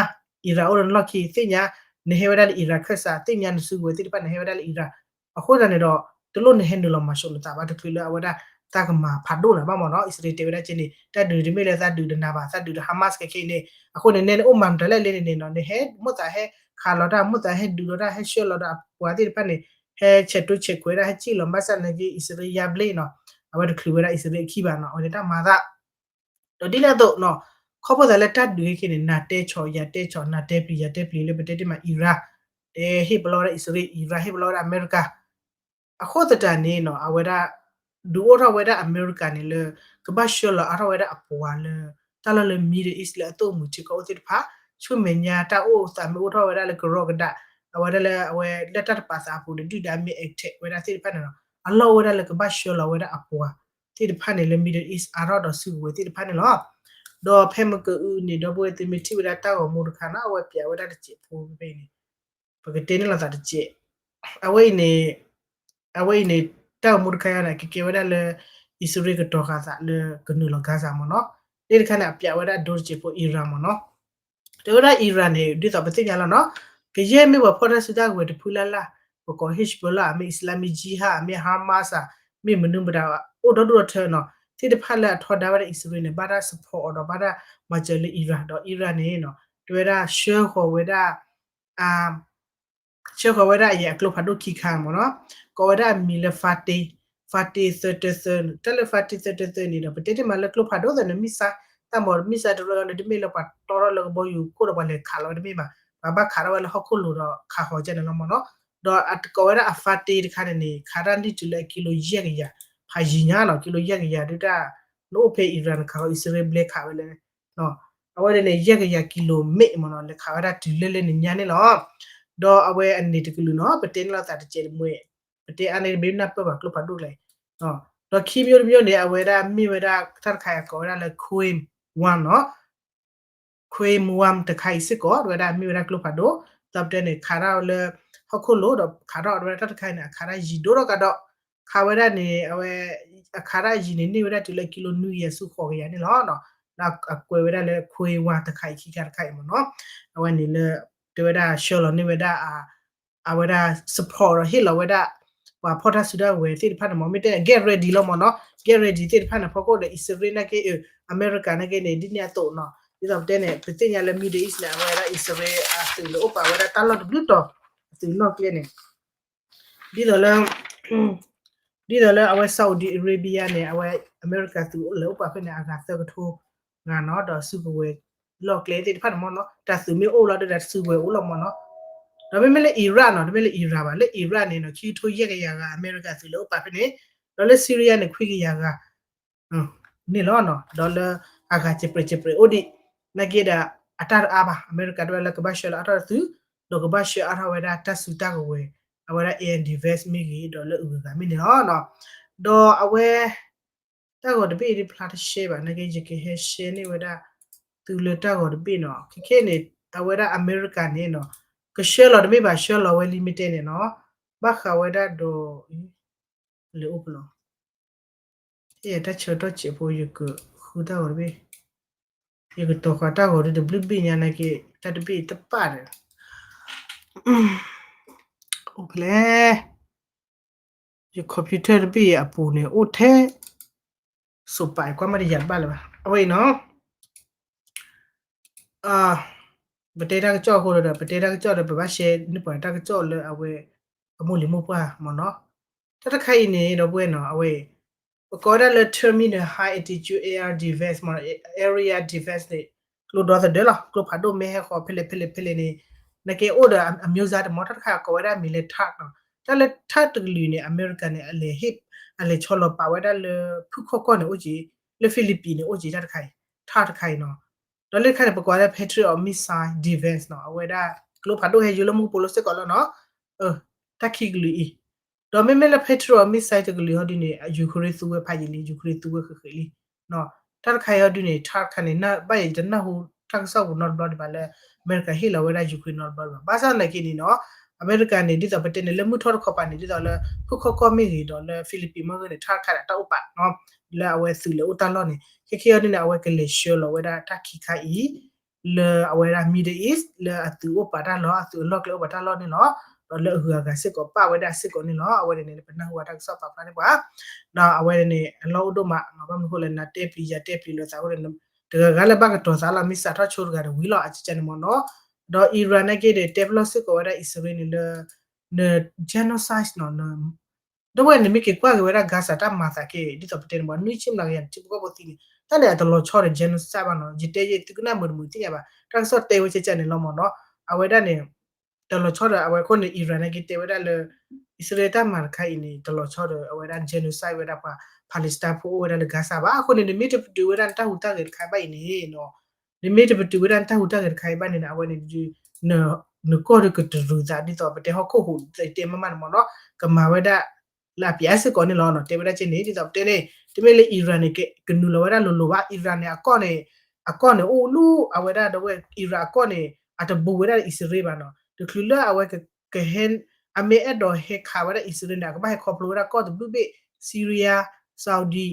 Iran အိၣ်ဒီးနလီၢ်ခံ သ့ၣ်ညါ နဟဲဝဲဒၣ်လၢ Iran ခၢၣ်စး သ့ၣ်ညါနစုကဝဲၤသ့ၣ်တဖၣ်န့ၣ် ဟဲဝဲဒၣ်လၢ Iran အဃိသတးန့ၣ်ဒီး တလိၣ်နဟဲနုာ်လီၤမၤစိးနသးဘၣ် တချုးလၢအဝဲဒၣ် တၢ်ကမၤဖးဒိၣ်နၤဘၣ်မ့ၢ်နီၤ အံၣ်စရ့လးတဲဝဲဒၣ်က့န့ၣ် တၢ်ဒုးတမ့ၢ်လၢသးဒုးတနၤဘၣ် သးဒုးဒီး Hamas ခဲခဲအံၤန့ၣ် အဃိန့ၣ် နဲနအိၣ်မၤမတၤလဲၣ်လဲၣ်န့ၣ်နီၤ နဟဲမိၣ်သးဟဲခးလီၤတၢ် မိၣ်သးဟဲဒုးလီၤတၢ် ဟဲဆှၢလီၤဒီးအပှၤသ့ၣ်တဖၣ်န့ၣ် ဟဲဆဲးတိဆဲးခွဲးဒၣ် ဟဲစံၣ်လီၤ ဘၣ်ဆၣ်သနာ်က့ အံၣ်စရ့လးယါဘျ့နီၤ အဝဲတချုးဝဲဒၣ်အံၣ်စရ့လးအခံဘၣ်နီၤ အဝဲန့ၣ်တၢ်မၤသး ဒီးဒ်န့ၣ်အသိးနီၤ ခီဖျိသးလၢတၢ်ဒုးခဲခဲန့ၣ် နၤတဲဆီၣ်ယၤတဲဆီၣ် နၤတဲပျံၤယၤတဲပျံၤလၢပတဲတ့ၢ်မး Iran တဲဟ့ၣ်ပလီၢ်ဝဲဒၣ်အံၣ်စရ့လး Iran ဟ့ၣ်ပလီၢ်ဝဲဒၣ်အမဲရကၤ အဃိသတးန့ၣ်နီၤ အဝဲဒၣ် ဒုးအိၣ်ထီၣ်ဝဲဒၣ်အမဲရကၤန့ၣ်လၢ ကဘၣ်ဆှၢလီၤအါထီၣ်ဝဲဒၣ်အပှၤလၢ တၢ်လီၢ်လၢ Middle East လၢအသိၣ်အမုာ်ထံကီၢ်အိၣ်သ့ၣ်တဖၣ် ဆူမဲာ်ညါတၢ်အိၣ်သးမ့ၢ်အိၣ်ထီၣ်ဝဲဒၣ်လၢကရီကဒး အဝဲဒၣ်လၢအဝဲလၢတၢ်တပာ်သးအပူၤဒီး ဒုၣ်ဒါမ့ၢ် attack ဝဲဒၣ်သ့ၣ်တဖၣ်န့ၣ်နီၤ အလီၢ်အိၣ်ဝဲဒၣ်လၢကဘၣ်ဆှၢလီၤဝဲဒၣ်အပှၤသ့ၣ်တဖၣ်န့ၣ်လၢ Middle East အါထီၣ်ဒီးစုကဝဲၤသ့ၣ်တဖၣ်န့ၣ်လီၤ. ဒီးဖဲမကၢအုန့ၣ် ဒီပုၢ်ဝဲၢ်သုမ့ၢ်ထံၣ်ဝဲဒၣ်တၢ်ဂီၤမူတခါနီၤ အဝဲပျးဝဲဒၣ်တစဲးဖိဖဲအံၤန့ၣ် ပကတဲန့ၢ်လိာ်သးတစဲး အဝဲအံၤန့ၣ် အဝဲအံၤန့ၣ် တၢ်ဂီၤမူတခါအံၤန့ၣ် ကကဲဝဲဒၣ်လၢ အံၣ်စရ့လးကတီၤဃာ်သးလၢကနုာ်လီၤ Gaza မ့ၢ်နီၤ လၢတခါန့ၣ် အပျးဝဲဒၣ်ဒိတစဲးဖိ Iran မ့ၢ်နီၤ တဲဝဲဒၣ် Iran န့ၣ် ဒ်သိးပသ့ၣ်ညါလီၤနီၤ ကယဲၢ်မ့ၢ်ပှၤဖီၣ်တၢ်စုတၢ်ကဝဲၤတဖုလၢ်လၢ် ပကိး Hezbollah မ့ၢ် Islamic Jihad မ့ၢ် Hamas မ့ၢ်မနုၤမတၤ အိၣ်ဒီဒူၣ်ဒီထၢနီၤ သ့ၣ်တဖၣ်လၢအထီဒါဝဲဒၣ်အံၣ်စရ့လးန့ၣ် ဘၣ်တၢ် support အီၤဒီးဘၣ်တၢ်မၤစၢၤလၢ Iran ဒီး Iran န့ၣ်နီၤ တဲဝဲဒၣ်ဆှၢဃီၤဝဲဒၣ် ဆှၢဃီၤဝဲဒၣ်အံၤအကျိဖးဒိၣ်ခံခါမ့ၢ်နီၤ ကိးဝဲဒၣ်အမံၤလၢ Fateh Fateh thirty-three တၢ်လၢ Fateh thirty-three န့ၣ်ဒီး ပတဲတ့ၢ်မးလၢကျိဖးဒိၣ်သ့ၣ်န့ၣ် missile တၢ်မၤ missile တရၢန့ၣ် တမ့ၢ်လၢပှၤတီထီၣ်လၢကဘီယူၤခိၣ်ဒီးပှၤလဲၤခးလီၤဝဲတမ့ၢ်ဘၣ်, ပှၤဘၣ်ခးထီၣ်ဝဲလၢဟီၣ်ခိၣ်လိၤဒီးခးဃီၤကဲန့ၣ်လီၤမ့ၢ်နီၤ. ဒီးအတကိးဝဲဒၣ်အ Fateh တခါန့ၣ်န့ၣ် ခးတၢ်န့ၢ်တုၤလၢအကံလိယဲၢ်ကယၤ, ဖးယံၤညါနီၤ ကံလိယဲၢ်ကယၤဒုးတၢ် နအိၣ်ဖဲ Iran နခးဃီၤ Israel ဘျဲခးဝဲလဲၣ် အဝဲန့ၣ်န့ၣ် ယဲၢ်ကယၤကံလိမ့ၣ်မ့ၢ်နီၤ လဲၤခးဝဲဒၣ်တုၤလၢလၢန့ၣ်ညါန့ၣ်လီၤ. ဒီးအဝဲအန့ၣ်တကလုာ်နီၤ ပတဲန့ၢ်လိာ်သးတစဲးတမှဲ, ပတဲအါန့ၢ်တဘ့ၣ်နၢ်ပၢၢ်ဘၣ်ကျိဖးဒိၣ်ကျဲ, ဒီးခံမျိုးတမျိုးန့ၣ် အဝဲဒၣ်မ့ၢ်ဝဲဒၣ်တၢ်တခါအံၤကိးဝဲဒၣ်လၢ Quaim One နီၤ Quaim One တခါအံၤစ့ၢ်ကီး ဝဲဒၣ်မ့ၢ်ဝဲဒၣ်ကျိဖးဒိၣ်, ဒီးပတဲန့ၣ် ခးထီၣ်လၢ ဟီၣ်ခိၣ်လိၤဒီးခးထီၣ်ဝဲဒၣ်တၢ်တခါအံၤန့ၣ် အခးတၢ်ယံၤဒိၣ်ထီၣ်ကဒီး, ခးဝဲဒၣ်န့ၣ် အဝဲ အခးတၢ်ယံၤန့ၣ် န့ၢ်ဝဲဒၣ်တုၤလၢကံလိနွံကယၤဆူဃိးကယၤန့ၣ်လီၤ. ဒီးအကွဲးဝဲဒၣ်လၢ Quaim One တခါအံၤခံခါတခါအံၤမ့ၢ်နီၤ, အဝဲန့ၣ်လၢ တဲဝဲဒၣ်ဆှၢလီၤန့ၢ်ဝဲဒၣ် အဝဲဒၣ် support ဒီးဟ့ၣ်လီၤဝဲဒၣ် ပှၤဖီၣ်တၢ်စုတၢ်ဝဲၤသ့ၣ်တဖၣ်န့ၣ်မ့ၢ် မ့ၢ်တဲန့ၣ် get ready လီၤမ့ၢ်နီၤ, get ready သ့ၣ်တဖၣ်န့ၣ် ဖီခိၣ်ဒီး အံၣ်စရ့လးနာ်က့ အမဲရကၤနာ်က့န့ၣ် ဒ်န့ၣ်အသိးနီၤ, ဒ်သိးပတဲန့ၣ် ပသ့ၣ်ညါလၢ Middle East န့ၣ် အဝဲဒၣ်အံၣ်စရ့လး အသုးလၢအိၣ်ပာ်ဝဲဒၣ်တၢ်လီၢ်တဘျုးတီၤ, အသုးလီၢ်ကျဲန့ၣ် ဒ်သိးလၢ ဒ်သိးလၢအဝဲ Saudi Arabia န့ၣ် အဝဲအမဲရကၤသုးလၢအိၣ်ပာ်ဖဲန့ၣ် အဂၤသၢကထိဂၤနီၤ, ဒီးစုကဝဲၤလီၢ်ကျဲသ့ၣ်တဖၣ်န့ၣ်မ့ၢ်နီၤ, တၢ်သုးမ့ၢ်အိၣ်လီၤဒီးတၢ်စုကဝဲၤအိၣ်လီၤမ့ၢ်နီၤ, ဒီးမ့မ့ၢ်လၢ Iraq နီၤ, တမ့ၢ်လၢ Iraq ဘၣ်, လၢ Iraq န့ၣ်နီၤ ခံကထိယဲၢ်ကယၤဂၤအမဲရကၤသုးလၢအိၣ်ပာ်ဖဲန့ၣ်, ဒီးလၢ Syria န့ၣ် ခွံကယၤဂၤ န့ၣ်လီၤ. ဒီးလၢအဂၤစဲးပြဲးစဲးပြဲးအိၣ်ဒံး, နာ်က့ဒီး အတၢ်တအါဘၣ်, အမဲရကၤတဝဲလၢကဘၣ်ဆှၢလီၤအါထီၣ်သုး, ဒီးကဘၣ်ဆှၢအါထီၣ်ဝဲဒၣ်တၢ်စုတၢ်ကဝဲၤ, အဝဲဒၣ် air defense မ့ၢ်ဂ့ၤ, ဒီးလၢအဂုၤအဂၤမ့ၢ်န့ၣ်လီၤ. ဒီးအဝဲ တၢ်ဂီၤတဘ့ၣ်အံၤဒ်ဖျါတရှဲဘၣ်, နာ်က့ ယကဟဲ share န့ၢ်ဝဲဒၣ် သုလၢတၢ်ဂီၤတဘ့ၣ်နီၤ, ခဲခဲန့ၣ် အဝဲဒၣ်အမဲရကၤန့ၣ်နီၤ, ကဆှၢလီၤတမ့ၢ်ဘၣ် ဆှၢလီၤဝဲလံမ့ၢ်တဲန့ၣ်နီၤ, ဘၣ်ဃးဝဲဒၣ်ဒီး လဲၤအိၣ်ပလီၤ, တၢ်ဆၢကတီၢ်စဲးဖိ ယကဃုတၢ်ဂီၤတဘ့ၣ်, ယကတီၤဃာ်တၢ်ဂီၤဒ်တဘျုးဘ့ၣ်ညါနာ်က့, တၢ်တဘ့ၣ်တပၣ်ဒီး အိၣ်ဖဲလဲၣ်, ယ computer တဘ့ၣ်အပူၤန့ၣ် အိၣ်ထဲ စီၤပၤကွၢ်မ့ၢ်တယၤတဘၣ်လၢၤဘၣ်, အဝဲအံၤနီၤ ပတဲတၢ်ကစီၣ်အဃိဒီး ပတဲတၢ်ကစီၣ်ဒီး ပဘၣ် share န့ၢ်ပှၤတၢ်ကစီၣ်လၢအဝဲ အမိၢ်လံၤမိၢ်ပှၢ်မ့ၢ်နီၤ, တၢ်တခါအံၤန့ၣ် ဒီပုၢ်ဝဲၢ်နီၤ အဝဲ ပကိးဝဲဒၣ်လၢ term န့ၣ် high altitude air defense မ့ၢ် area defense န့ၣ် ကျိဒီသဒၢလီၤ, ကျိဖးဒိၣ်မ့ၢ်ဟဲဃီၤဖဲလဲၣ်ဖဲလဲၣ်ဖဲလဲၣ်န့ၣ် နာ်က့အိၣ်ဒီးအ မျိုးစား တမ့ၢ် တၢ်တခါအံၤကိးဝဲဒၣ်မ့ၢ်လၢ THAAD နီၤ, တၢ်လၢ THAAD တကလုာ်န့ၣ် အမဲရကၤန့ၣ် အလဲၤဟ့ၣ် အလဲၤဆီလီၤပာ်ဝဲဒၣ်လၢ ဖုခီၣ်ကီၢ်န့ၣ်အိၣ်က့ၤ, လၢ Philippines န့ၣ်အိၣ်က့ၤတၢ်တခါအံၤ, THAAD တခါအံၤနီၤ, ဒီးလၢတခါန့ၣ် ပကိးဝဲဒၣ် Patriot missile defense နီၤ, အဝဲဒၣ် ကျိဖးဒိၣ်ဟဲယိလၢမူကပိာ်လိၤစ့ၢ်ကီးလီၤနီၤ, တၢ်ခံကလုာ်အံၤ ဒီးမ့မ့ၢ်လၢ Patriot missile တကလုာ်ဟီဒုန့ၣ် Ukraine သူဝဲဖးယံာ်လံ, Ukraine သူဝဲဃဲးဃဲးလံ, တၢ်တခါအံၤဟီဒုန့ၣ် THAAD တခါန့ၣ် ဘၣ်ယတနၢ်ဟူတၢ်ကစီၣ်ပူၤနီတဘျီဒံးဘၣ်လၢ အမဲရကၤဟ့ၣ်လီၤဝဲဒၣ် Ukraine နီတဘျီဒံးဘၣ်, ဘၣ်ဆၣ်သနာ်က့န့ၣ်နီၤ, အမဲရကၤန့ၣ် ဒ်သိးပတဲန့ၣ် လၢမုၢ်ထီၣ်တခီပၤန့ၣ် ဒ်သိးလၢ ဖုခီၣ်ကီၢ်မ့ၢ်ဂ့ၤ ဒီးလၢ Philippines မ့ၢ်ဂ့ၤန့ၣ် THAAD တခါန့ၣ် အတၢ်အိၣ်ပာ်နီၤ, လၢအဝဲသုးလဲၤအိၣ်တၢ်လီၢ်န့ၣ် ခဲခဲအံၤဒုန့ၣ် အဝဲကလဲၤဆှၢလီၤဝဲဒၣ်တၢ်ခံခါအံၤ လၢအဝဲဒၣ် Middle East လၢအသုးအိၣ်ပာ်တၢ်လီၢ်, အသုးအလီၢ်ကျဲအိၣ်ပာ်တၢ်လီၢ်န့ၣ်လီၤ. ဒီးလၢအဂုၤအဂၤစ့ၢ်ကီး ပာ်ဝဲဒၣ်စ့ၢ်ကီးန့ၣ်လီၤ. အဝဲန့ၣ်န့ၣ် ပနၢ်ဟူဘၣ်တၢ်ကစီၣ်ပာ်ဖျါန့ၣ်ပှၤ, ဒီးအဝဲန့ၣ်န့ၣ် အလီၢ်အိၣ်ဒိၣ်မး, ဘၣ်မနုၤအဃိလဲၣ် နၤတဲပျံၤ ယၤတဲပျံၤလိာ်သးအဃိန့ၣ် တဂၤဂၤလၢဘၣ်ကတီၤသးလီၤ, မ့ၢ်စးထီၣ်ဆိတဂၤဒီးဝံၤလီၤ အကကန့ၣ်မ့ၢ်နီၤ. ဒီး Iran နာ်က့ဒီး တဲပလီၢ်စ့ၢ်ကီးဝဲဒၣ်အံၣ်စရ့လးန့ၣ်လၢ န genocide နီၤ, ဒီးဝဲန့ၣ်မ့ၢ်က့ၤကွၢ်က့ၤဝဲဒၣ် Gaza တၢ်မၤသးက့ ဒ်သိးပတဲန့ၣ် ပှၤနွံဆံမျးကယၤထံဖိကီၢ်ဖိသံန့ၣ် တၢ်န့ၣ်အတလီၤဆီဒီး genocide ဘၣ်နီၤ, ယတဲယဲ သုကနၣ်မုာ်တမုာ်သ့ၣ်ညါဘၣ်, တၢ်ကစီၣ်တဲဝဲကကန့ၣ်လီၤမ့ၢ်နီၤ. အဝဲဒၣ်န့ၣ် တလီၤဆီဒီး အဝဲအဃိန့ၣ် Iran နာ်က့တဲဝဲဒၣ်လၢ အံၣ်စရ့လးတၢ်မၤတခါအံၤန့ၣ် တလီၤဆီဒီး အဝဲဒၣ် genocide ဝဲဒၣ်ပှၤ Palestine ဖိအိၣ်ဝဲဒၣ်လၢ Gaza ဘၣ်. အဃိန့ၣ် နမ့ၢ်တပတုာ်ဝဲဒၣ်နတၢ်ဟူးတၢ်ဂဲၤတခါအံၤဘၣ်အံၤန့ၣ်နီၤ, နမ့ၢ်တပတုာ်ဝဲဒၣ်နတၢ်ဟူးတၢ်ဂဲၤတခါအံၤဘၣ်န့ၣ် အဝဲန့ၣ် နကီၢ်ဒီးကတရုၤသး ဒ်သိးပတဲဟီၣ်ခိၣ်ဟူး တဲမးမးန့ၣ်မ့ၢ်နီၤ, ကမၤဝဲဒၣ်လၢအပျဲစ့ၢ်ကီးန့ၣ်လီၤ. တဲဝဲဒၣ်က့န့ၣ် ဒ်သိးပတဲန့ၣ် တမ့ၢ်လၢ Iran န့ၣ် ကနုာ်လီၤဝဲဒၣ်လိၤလိၤဘၣ်. Iran န့ၣ် အကီၢ်န့ၣ် အကီၢ်န့ၣ်အိၣ်လူၤ အဝဲဒၣ်ဒီးဝဲ Iran အကီၢ်န့ၣ် အတဘူးဝဲဒၣ်အံၣ်စရ့လးဘၣ်နီၤ. တချုးလၢအဝဲကဟဲ အမ့ၢ်အဲၣ်ဒိးဟဲခးဝဲဒၣ်အံၣ်စရ့လးန့ၣ် အကဘၣ်ဟဲခီဖျိဝဲဒၣ်ကီၢ်တဘျုးဘ့ၣ် Syria, Saudi,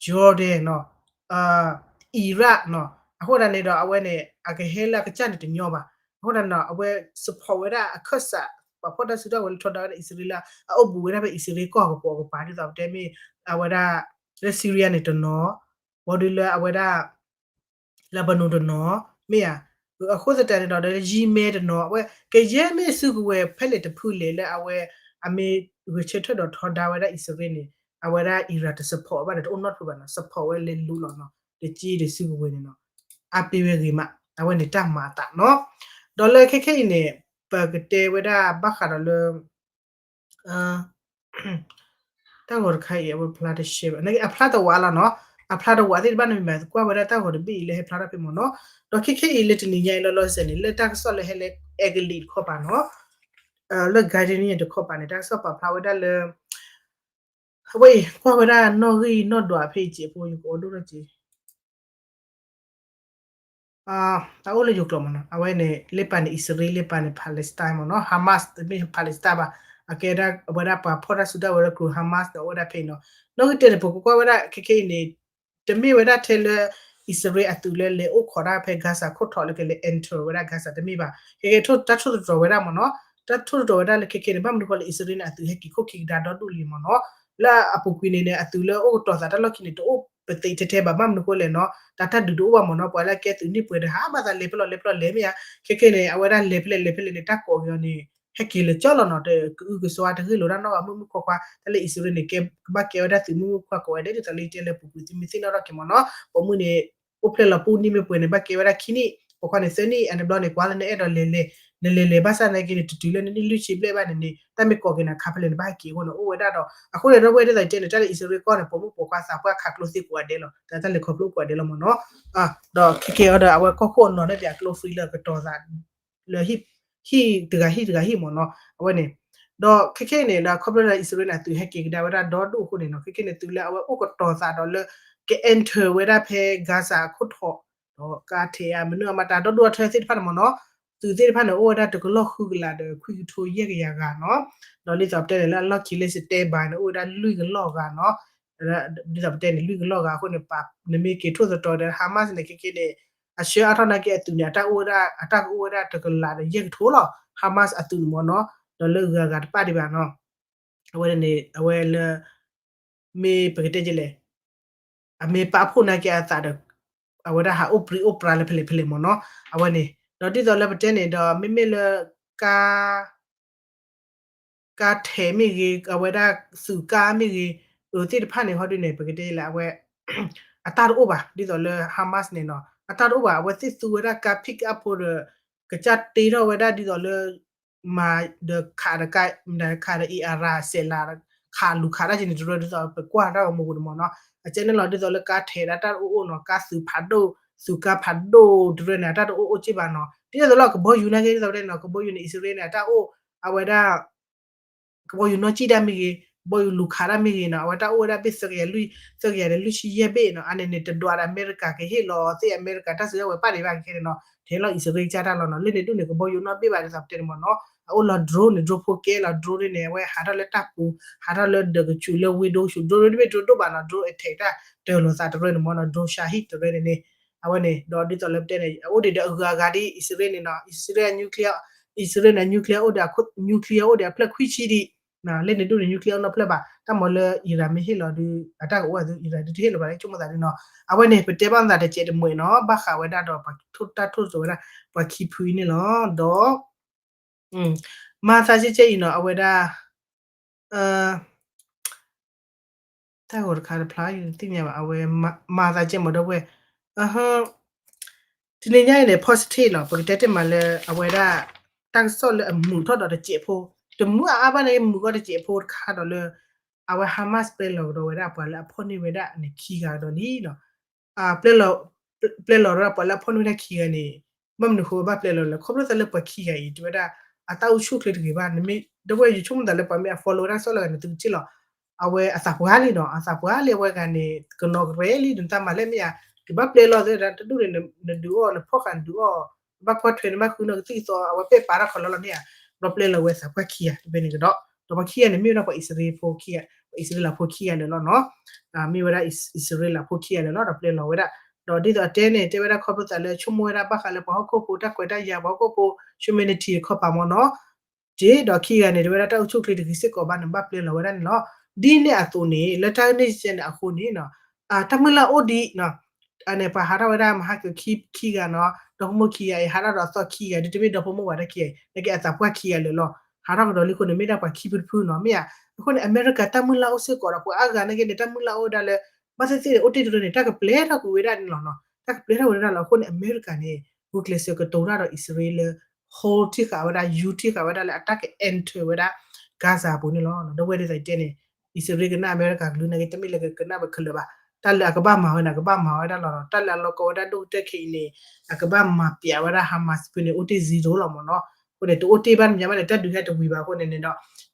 Jordan နီၤ, Iraq နီၤ. အဃိသတးန့ၣ်ဒီး အဝဲန့ၣ် အကဟဲလၢအကစၢ်န့ၣ်တညီဘၣ်. အဃိသတးန့ၣ်ဒီး အဝဲ support ဝဲဒၣ်အခၢၣ်စး ပှၤဖီၣ်တၢ်စုတၢ်ဝဲၤလၢထီဒါဝဲဒၣ်အံၣ်စရ့လး အအိၣ်ဘူးဝဲဒၣ်ဖဲအံၣ်စရ့လးကီၢ်ကပိာ်ကပၤ ဒ်သိးပတဲမ့ၢ် အဝဲဒၣ် လၢ Syria န့ၣ်တနီၤ, ဘၣ်ဒီးလၢအဝဲဒၣ် Lebanon တနီၤ မ့ၢ်ဧါ. အဃိသတးန့ၣ်ဒီး Yemen တနီၤ အဝဲကယဲၢ်မ့ၢ်စုကဝဲၤဖဲလဲၣ်တဖုလဲၣ်လၢအဝဲ အမ့ၢ်ဂဲၤဆၢထၢၣ်ဒီးထီဒါဝဲဒၣ်အံၣ်စရ့လးန့ၣ် အဝဲဒၣ် Iran တ support ဘၣ်ဒီး တအိၣ်နီတဖုဘၣ်နီၤ, support ဝဲလဲၤလူလီၤနီၤ, တက့ဒီးစုကဝဲၤန့ၣ်နီၤ, အါပ့ၤဝဲဂ့ၤမး, အဝဲန့ၣ်တၢ်မၤအသးနီၤ. ဒီးလၢခဲခဲအံၤန့ၣ် ပကတဲဝဲဒၣ်ဘၣ်ဃးဒီးလၢ တၢ်ဂီၤတခါအံၤ အဝဲဖျါတရှဲဘၣ်, အဖျါတဝးလီၤနီၤ, အဖျါတဝးသ့ၣ်တဖၣ်န့ၣ်မ့ၢ် ကွၢ်ဝဲဒၣ်တၢ်ဂီၤတဘ့ၣ်အံၤလၢဟဲဖျါထီၣ်ဖဲမ့ၢ်နီၤ. ဒီးခဲခဲအံၤလၢတနံၤညါအံၤလီၤလီၤဆဲးန့ၣ် လၢတၢ်ကစီၣ်လၢဟဲလၢ Agli တခီပၤနီၤ, လၢ Guardian တခီပၤန့ၣ် တၢ်ကစီၣ်ပာ်ဖျါဝဲဒၣ်လၢ အဝဲအံၤ ကွၢ်ဝဲဒၣ်နီၣ်ဂံၢ်နီၣ်ဒွးဖဲအံၤစဲးဖိ ယကအိၣ်ဒိၣ်ထီၣ်က့ၤ တၢ်အိၣ်လၢယိၤကျိာ်မ့ၢ်နီၤ, အဝဲန့ၣ် လ့ပၤန့ၣ် အံၣ်စရ့လး လ့ပၤန့ၣ် Palestine မ့ၢ်နီၤ, Hamas တမ့ၢ် Palestine ဘၣ်, အကဲဒၣ်အဝဲဒၣ်ပှၤဖီၣ်တၢ်စုတၢ်ဝဲၤလၢကျိၤ Hamas န့ၣ် အိၣ်ဝဲဒၣ်ဖဲအံၤနီၤ. နီၣ်ဂံၢ်တၢန့ၣ် ပကကွၢ်ဝဲဒၣ်ခဲခဲအံၤန့ၣ် တမ့ၢ်ဝဲဒၣ်ထဲလၢ အံၣ်စရ့လးအသုးလၢလဲၤအိၣ်ခိးဒၣ်ဖဲ Gaza ခိၣ်ထီၣ်လၢကလဲၤ enter ဝဲဒၣ် Gaza တမ့ၢ်ဘၣ်, ခဲခဲထိၣ်တၢ်ထိၣ်သတြီၤဝဲဒၣ်မ့ၢ်နီၤ, တၢ်ထိၣ်သတြီၤဝဲဒၣ်လၢခဲခဲန့ၣ် ဘၣ်မနုၤဃိလၢအံၣ်စရ့လးန့ၣ် အသုးဟဲက့ၤခိၣ်ခံကဒါဒီဒူၣ်လံမ့ၢ်နီၤ, လၢအပူၤကွံာ်န့ၣ်န့ၣ် အသုးလၢအိၣ်ကတီၤသးတၢ်လီၢ်ခံန့ၣ် တအိၣ်ပသ့းထဲထဲဘၣ်, ဘၣ်မနုၤဃိလဲၣ်နီၤ, တၢ်တၢ်ဒုးတအိၣ်ဘၣ်မ့ၢ်နီၤ, ပှၤလၢအကဲသုးန့ၢ်ပှဲၤတဟးဘၣ်သးလဲၤဖဲလဲၣ်လဲၤဖဲလဲၣ်လဲၤမ့ၢ်ဧါ, ခဲခဲန့ၣ် အဝဲဒၣ်လဲၤဖဲလဲၣ်လဲၤဖဲလဲၣ်န့ၣ် တၢ်ကိးက့ၤအီၤန့ၣ် ဟဲက့ၤလၢာ်ကၠီလီၤနီၤ, တကအုကစွါတဂ့ၢ်လိာ်တၢ်နီတဂၤ မုၢ်မုၢ်ခွါခွါ, တၢ်လၢအံၣ်စရ့လးန့ၣ် ကဘၣ်ကဲဝဲဒၣ်သုးမုၢ်မုၢ်ခွါကိးဂၤဒဲး ဒ်သိးလၢယတဲလၢပူၤကွံာ်သုမ့ၢ်သ့ၣ်နီၣ်ထီၣ်က့ၤမ့ၢ်နီၤ, ပိာ်မုၣ်န့ၣ် အိၣ်ဖျဲၣ်လီၤပူနံၣ်မ့ၢ်ပှဲၤန့ၣ် ဘၣ်ကဲဝဲဒၣ်ခံနံၣ်, ပိာ်ခွါန့ၣ်သၢနံၣ်, အန့ၣ်ဘျီန့ၣ် ကွၢ်လၢနအဲၣ်ဒိးလဲၤလဲၤ, နလဲၤလဲၤဘၣ်ဆၣ်နာ်က့န့ၣ် တတုၤလၢနနံၣ်လွံၢ်ဆံဘျဲၣ်ဘၣ်န့ၣ်န့ၣ် တၢ်မ့ၢ်ကိးက့ၤနၤခါဖဲလဲၣ်န့ၣ် ဘၣ်ဟဲက့ၤအဃိန့ၣ် အိၣ်ဝဲဒၣ်ဒီး အဃိန့ၣ် ဒီပုၢ်ဝဲၢ်ဒ်သိးယတဲန့ၣ် တၢ်လၢအံၣ်စရ့လးကီၢ်န့ၣ် ပိာ်မုၣ်ပိာ်ခွါသးပှၢ်ခးကျိသ့ကိးဂၤဒဲးလီၤ, တၢ်လဲၤခီဖျိကိးဂၤဒဲးလီၤမ့ၢ်နီၤ, ဒီးခဲကဲအီၤဒီး အဝဲကီၢ်ခိၣ်အနီၢ်န့ၣ် ပျးကျိ free လၢကတီၤသး လၢ ဟံၣ်တဂၤဟံၣ်တဂၤဟံၣ်မ့ၢ်နီၤ, အဝဲန့ၣ်, ဒီးခဲခဲအံၤန့ၣ် ဒီးခီဖျိလၢအံၣ်စရ့လးန့ၣ် အသုးဟဲက့ၤကဒါဝဲဒၣ်ဒီဒူၣ်အဃိန့ၣ်နီၤ, ခဲခဲန့ၣ် သုးလၢအဝဲအိၣ်ကတီၤသးဒီးလၢ က enter ဝဲဒၣ်ဖဲ Gaza အခိၣ်ထီၣ်, ဒီးကါထဲးဧါ မနုၤအမၤတၢ်ဒီဒူၣ်အထၢသ့ၣ်တဖၣ်န့ၣ်မ့ၢ်နီၤ, သုးသ့ၣ်တဖၣ်န့ၣ် အိၣ်ဝဲဒၣ်တကလီၢ်ဃုကလးဒီးခွံကထိယဲၢ်ကယၤဂၤနီၤ, ဒီးဒ်သိးပတဲန့ၣ် လၢအလီၢ်ခံလၢ standby န့ၣ် အိၣ်ဝဲဒၣ်လွံၢ်ကလီၢ်ဂၤနီၤ, ဒ်သိးပတဲန့ၣ် လွံၢ်ကလီၢ်ဂၤအဃိန့ၣ် ပနမ့ၢ်က့ၤထိၣ်သတြီၤဒီး Hamas န့ၣ် ခဲခဲန့ၣ် အဆှၢအါထီၣ်နာ်က့အသုးန့ၣ် အတၢ်အိၣ်ဝဲဒၣ် အတၢ်ကအိၣ်ဝဲဒၣ်တကလးဒီးယဲၢ်ကထိလီၤ, Hamas အသုးန့ၣ်မ့ၢ်နီၤ, ဒီးလၢအဂၤဂၤတပၣ်ဒံးဘၣ်နီၤ, အဝဲန့ၣ် အဝဲလၢ မ့ၢ်ပကတဲဒ်လဲၣ်, အမ့ၢ်ပာ်ဖှိၣ်နာ်က့အသးဒီး အဝဲဒၣ်ဟးအိၣ်ပြံအိၣ်ပြါလၢဖဲလဲၣ်ဖဲလဲၣ်မ့ၢ်နီၤ, အဝဲန့ၣ် ဒီးဒ်သိးလၢပတဲန့ၣ်ဒီး မ့မ့ၢ်လၢ ကါ ကါထဲးမ့ၢ်ဂ့ၤ, အဝဲဒၣ်သုးကါမ့ၢ်ဂ့ၤ, အသ့ၣ်တဖၣ်န့ၣ် ဟီဒုန့ၣ် ပကတဲလၢအဝဲ အတၢ်တအိၣ်ဘၣ်, ဒ်သိးလၢ Hamas န့ၣ်နီၤ အတၢ်တအိၣ်ဘၣ်, အဝဲသ့ၣ်သူဝဲဒၣ်ကါ pick up ဖိဒီး ကစၢ်တ့ထီၣ်ဝဲဒၣ်ဒ်သိးလၢ မၤဒီးခးဒီးကါ မၤဒီးခးဒီး အံၤအရၤစဲးလး ခးလူၤခးတၢ်က့ၤန့ၣ် တရၢဒ်သိးပကွၢ်တၢ်ဂီၤမူပူၤန့ၣ်မ့ၢ်နီၤ, အကဲန့ၣ်လီၤ ဒ်သိးလၢကါထဲးဒၣ်တၢ်တအိၣ်အိၣ်နီၤ, ကါသုးဖးဒိၣ် သုးကါဖးဒိၣ်တရၢန့ၣ် အတၢ်တအိၣ်အိၣ်က့ဘၣ်နီၤ, ဒ်သိးလီၤ ကဘီယူၤနာ်က့ ဒ်သိးပတဲနီၤ ကဘီယူၤန့ၣ် အံၣ်စရ့လးန့ၣ် အတၢ်အိၣ် အဝဲဒၣ် ကဘီယူၤနီၢ်ကံၣ်တၢ်မ့ၢ်ဂ့ၤ, ကဘီယူၤလူၤခးတၢ်မ့ၢ်ဂ့ၤနီၤ, အဝဲတၢ်အိၣ်ဝဲဒၣ်ဘ့ၣ်သၢကယၤလွံၢ် သၢကယၤဒီးလွံၢ်ဆံယဲၢ်ဘ့ၣ်နီၤ, အန့ၣ်န့ၣ် တဒွးဒီးအမဲရကၤကဟ့ၣ်လီၤသ့ၣ် အမဲရကၤတၢ်စုကဝဲၤပာ်ဒံးဘၣ်ခဲခဲန့ၣ်နီၤ, ထဲလီၤအံၣ်စရ့လးကစၢ်တၢ်လီၤနီၤ, လၢန့ၣ်ဒူၣ်န့ၣ် ကဘီယူၤနီၢ်ဘ့ၣ်ဘၣ်ဒ်သိးပတဲန့ၣ်မ့ၢ်နီၤ, အအိၣ်လီၤ drone န့ၣ် drone ဖိကဲလီၤ drone န့ၣ် အဝဲဟးထီၣ်လၢတၢ်ပူၤ ဟးထီၣ်လၢဒၢးကဆူးလၢဝ့ၢ်ဒိကဆူး drone တမ့ၢ် drone ဒိၣ်ဘၣ်နီၤ, drone attack တၢ်တၢၤလီၤသးတရၢန့ၣ်မ့ၢ်နီၤ, drone Shahed တရၢန့ၣ်န့ၣ် အဝဲန့ၣ် ဒီးဒ်သိးလၢပတဲန့ၣ် အအိၣ်ဒံးဒီးအဂုၤအဂၤဒ်အံၣ်စရ့လးန့ၣ်နီၤ, အံၣ်စရ့လး nuclear အံၣ်စရ့လးန့ၣ် nuclear အိၣ်ဒီး nuclear အိၣ်ဒီးအဖျၢၣ်ခွံဆံဒံး, လၢန့ၣ်ဒူၣ်န့ၣ် nuclear အိၣ်နီတဖျၢၣ်ဘၣ်, တၢ်မၤလၢ Iran မ့ၢ်ဟ့ၣ်လီၤဒုး အတၢ်ကအိၣ်အသိး Iran ဒုးတဟ့ၣ်လီၤဘၣ် ဆိကမိၣ်သးဒ်နီၤ, အဝဲန့ၣ် ပတဲဘၣ်သးတစဲးတမှဲးနီၤ, ဘၣ်ဃးဝဲဒၣ်ဒီးပှၤထိၣ်တၢ်ထိၣ်သတြီၤဝဲဒၣ် ပှၤခံဖုအံၤန့ၣ်လီၤ, ဒီး မၤသးကဲကဲအံၤနီၤ အဝဲဒၣ် တၢ်ဂီၤတခါတဖျါ ယသ့ၣ်ညါဘၣ် အဝဲမၤသးကဲမ့ၢ်ဒီပုၢ်ဝဲၢ်, တနံၤညါအံၤန့ၣ် positive လီၤ, ပကတဲတ့ၢ်မးလၢ အဝဲဒၣ် တၢ်ကစီၣ်လၢအမုာ်ထီၣ်ဒီးတစဲးဖိ, တမုာ်အါအါဘၣ်န့ၣ် မုာ်ကီၢ်တစဲးဖိတခါဒီးလၢ အဝဲ Hamas ပျဲလီၤကဒီးဝဲဒၣ်ပှၤလၢအဖီၣ်န့ၢ်ဝဲဒၣ်န့ၣ်ခံဂၤကဒီးလံနီၤ ပျဲလီၤ ပျဲလီၤဝဲဒၣ်ပှၤလၢအဖီၣ်န့ၢ်ဝဲဒၣ်ခံဂၤန့ၣ် ဘၣ်မနုၤဃိဘၣ်ပျဲလီၤလဲၣ်, ခီဖျိသးလၢပှၤခံဂၤအံၤ တဲဝဲဒၣ် အတၢ်အိၣ်ဆူၣ်ချ့တဂ့ၤဘၣ်, နမ့ၢ် ဒီပုၢ်ဝဲၢ် ယဆိကမိၣ်သးလၢပှၤမ့ၢ်အ follow ဝဲဒၣ်ကစီၣ်လၢအဂၤန့ၣ် သုကထံၣ်လီၤ, အဝဲအသးပှၢ်လံနီၤ, အသးပှၢ်လံအဝဲအဂၤန့ၣ် ကနီၤကရဲလံ နတၢ်မၤလဲၣ်မ့ၢ်ဧါ, ကဘၣ်ပျဲလီၤသ့ဒၣ်တဒူၣ်န့ၣ် နဒုးအီၣ် နဖီၣ်ဃာ်နဒုးအီၣ်, ဘၣ်ကွၢ်ထွဲနဘၣ်ဃုနီၤကသံၣ်ကသီ အဝဲပဲာ်ပာ်တၢ်ခီလီၤလီၤန့ၣ်ဧါ, ဒီးပျဲလီၤဝဲသးပှၢ်ခံဂၤတဘဲန့ၣ်ကဒီး, ဒီးပှၤခံဂၤန့ၣ် မ့ၢ်ဝဲဒၣ်ပှၤအံၣ်စရ့လးဖိခံဂၤ, ပှၤအံၣ်စရ့လးဖိခံဂၤလၢာ်လီၤနီၤ မ့ၢ်ဝဲဒၣ်အံၣ်စရ့လးဖိခံဂၤလၢာ်လီၤ ဒီးပျဲလီၤဝဲဒၣ်, ဒီးဒ်သိးအတဲန့ၣ် တဲဝဲဒၣ်ခီဖျိသးလၢဆိကမိၣ်ဝဲဒၣ်ဘၣ်ဃးလၢပှၤဟီၣ်ခိၣ်ဖိ တၢ်ခွဲးတၢ်ယာ်ပှၤဟီၣ်ခိၣ်ဖိ humanity တခီပၤမ့ၢ်နီၤ, က့ၤဒီးခံဂၤန့ၣ် တဲဝဲဒၣ်တၢ်အိၣ်ဆူၣ်ချ့တဂ့ၤစ့ၢ်ကီးဘၣ်န့ၣ် ဘၣ်ပျဲလီၤဝဲဒၣ်န့ၣ်လီၤ, ဒ်န့ၣ်အသိးန့ၣ် လၢတၢ်န့ၣ်ကဲန့ၣ်အဃိန့ၣ်နီၤ, တၢ်မုၢ်လၢ်အိၣ်ဒံးနီၤ, အန့ၣ် ပှၤဟးထီၣ်ဝဲဒၣ်မဟါကခံခံဂၤနီၤ, ဒီဖိမိၢ်ခံဂၤအံၤ ဟးထီၣ်ဒီးအသီခံဂၤ ဒ်တမ့ၢ်ဒီဖိမိၢ်ဝဲဒၣ်ခံဂၤအံၤ နာ်က့အသးပှၢ်ခံဂၤလၢာ်လီၤ, ဟးထီၣ်ကဒီးလံအဃိန့ၣ် မ့ၢ်ဒၣ်ပှၤခံဖုတဖုနီၤ မ့ၢ်ဧါ, အဃိန့ၣ် အမဲရကၤတၢ်မုၢ်လၢ်အိၣ်စ့ၢ်ကီးဒီး ပှၤအါဂၤနာ်က့န့ၣ် တၢ်မုၢ်လၢ်အိၣ်ဝဲဒၣ်လၢ ဘၣ်သ့ၣ်သ့ၣ်န့ၣ် အိၣ်တ့ၢ်တရၢန့ၣ် တၢ်ကပျဲထီၣ်ကွံာ်ဝဲဒၣ်န့ၣ်လီၤနီၤ. တၢ်ကပျဲထီၣ်ဝဲဒၣ်လီၤ. အဃိန့ၣ် အမဲရကၤန့ၣ် ဂုာ်ကျဲးစၢးကတိၤတၢ်ဒီးအံၣ်စရ့လၢ hold ထံၣ်ဃာ်ဝဲဒၣ် ယူထံၣ်ဃာ်ဝဲဒၣ်လၢအတၢ်က enter ဝဲဒၣ် Gaza အပူၤန့ၣ်လီၤ. ဒီးဝဲဒ်သိးတဲန့ၣ် အံၣ်စရ့လးကနၣ်အမဲရကၤကလုၢ်နာ်က့ တမ့ၢ်လၢကကနၣ်ဘၣ်ခဲလၢာ်ဘၣ်. တၢ်လၢအကဘၣ်မၤဝဲန့ၣ် အကဘၣ်မၤဝဲဒၣ်လီၤနီၤ. တၢ်လၢအလီၢ်ကီဝဲဒၣ်ဒိၣ်ကတၢၢ်ခဲအံၤန့ၣ် အကဘၣ်မၤပျးဝဲဒၣ် Hamas ဖုန့ၣ် အိၣ်တ့ၢ် zero လီၤမ့ၢ်နီၤ. အဃိန့ၣ် တအိၣ်တ့ၢ်ဘၣ်မညါဘၣ်န့ၣ် တၢ်ဒုးဟဲတဝံၤဘၣ်အဃိန့ၣ်န့ၣ်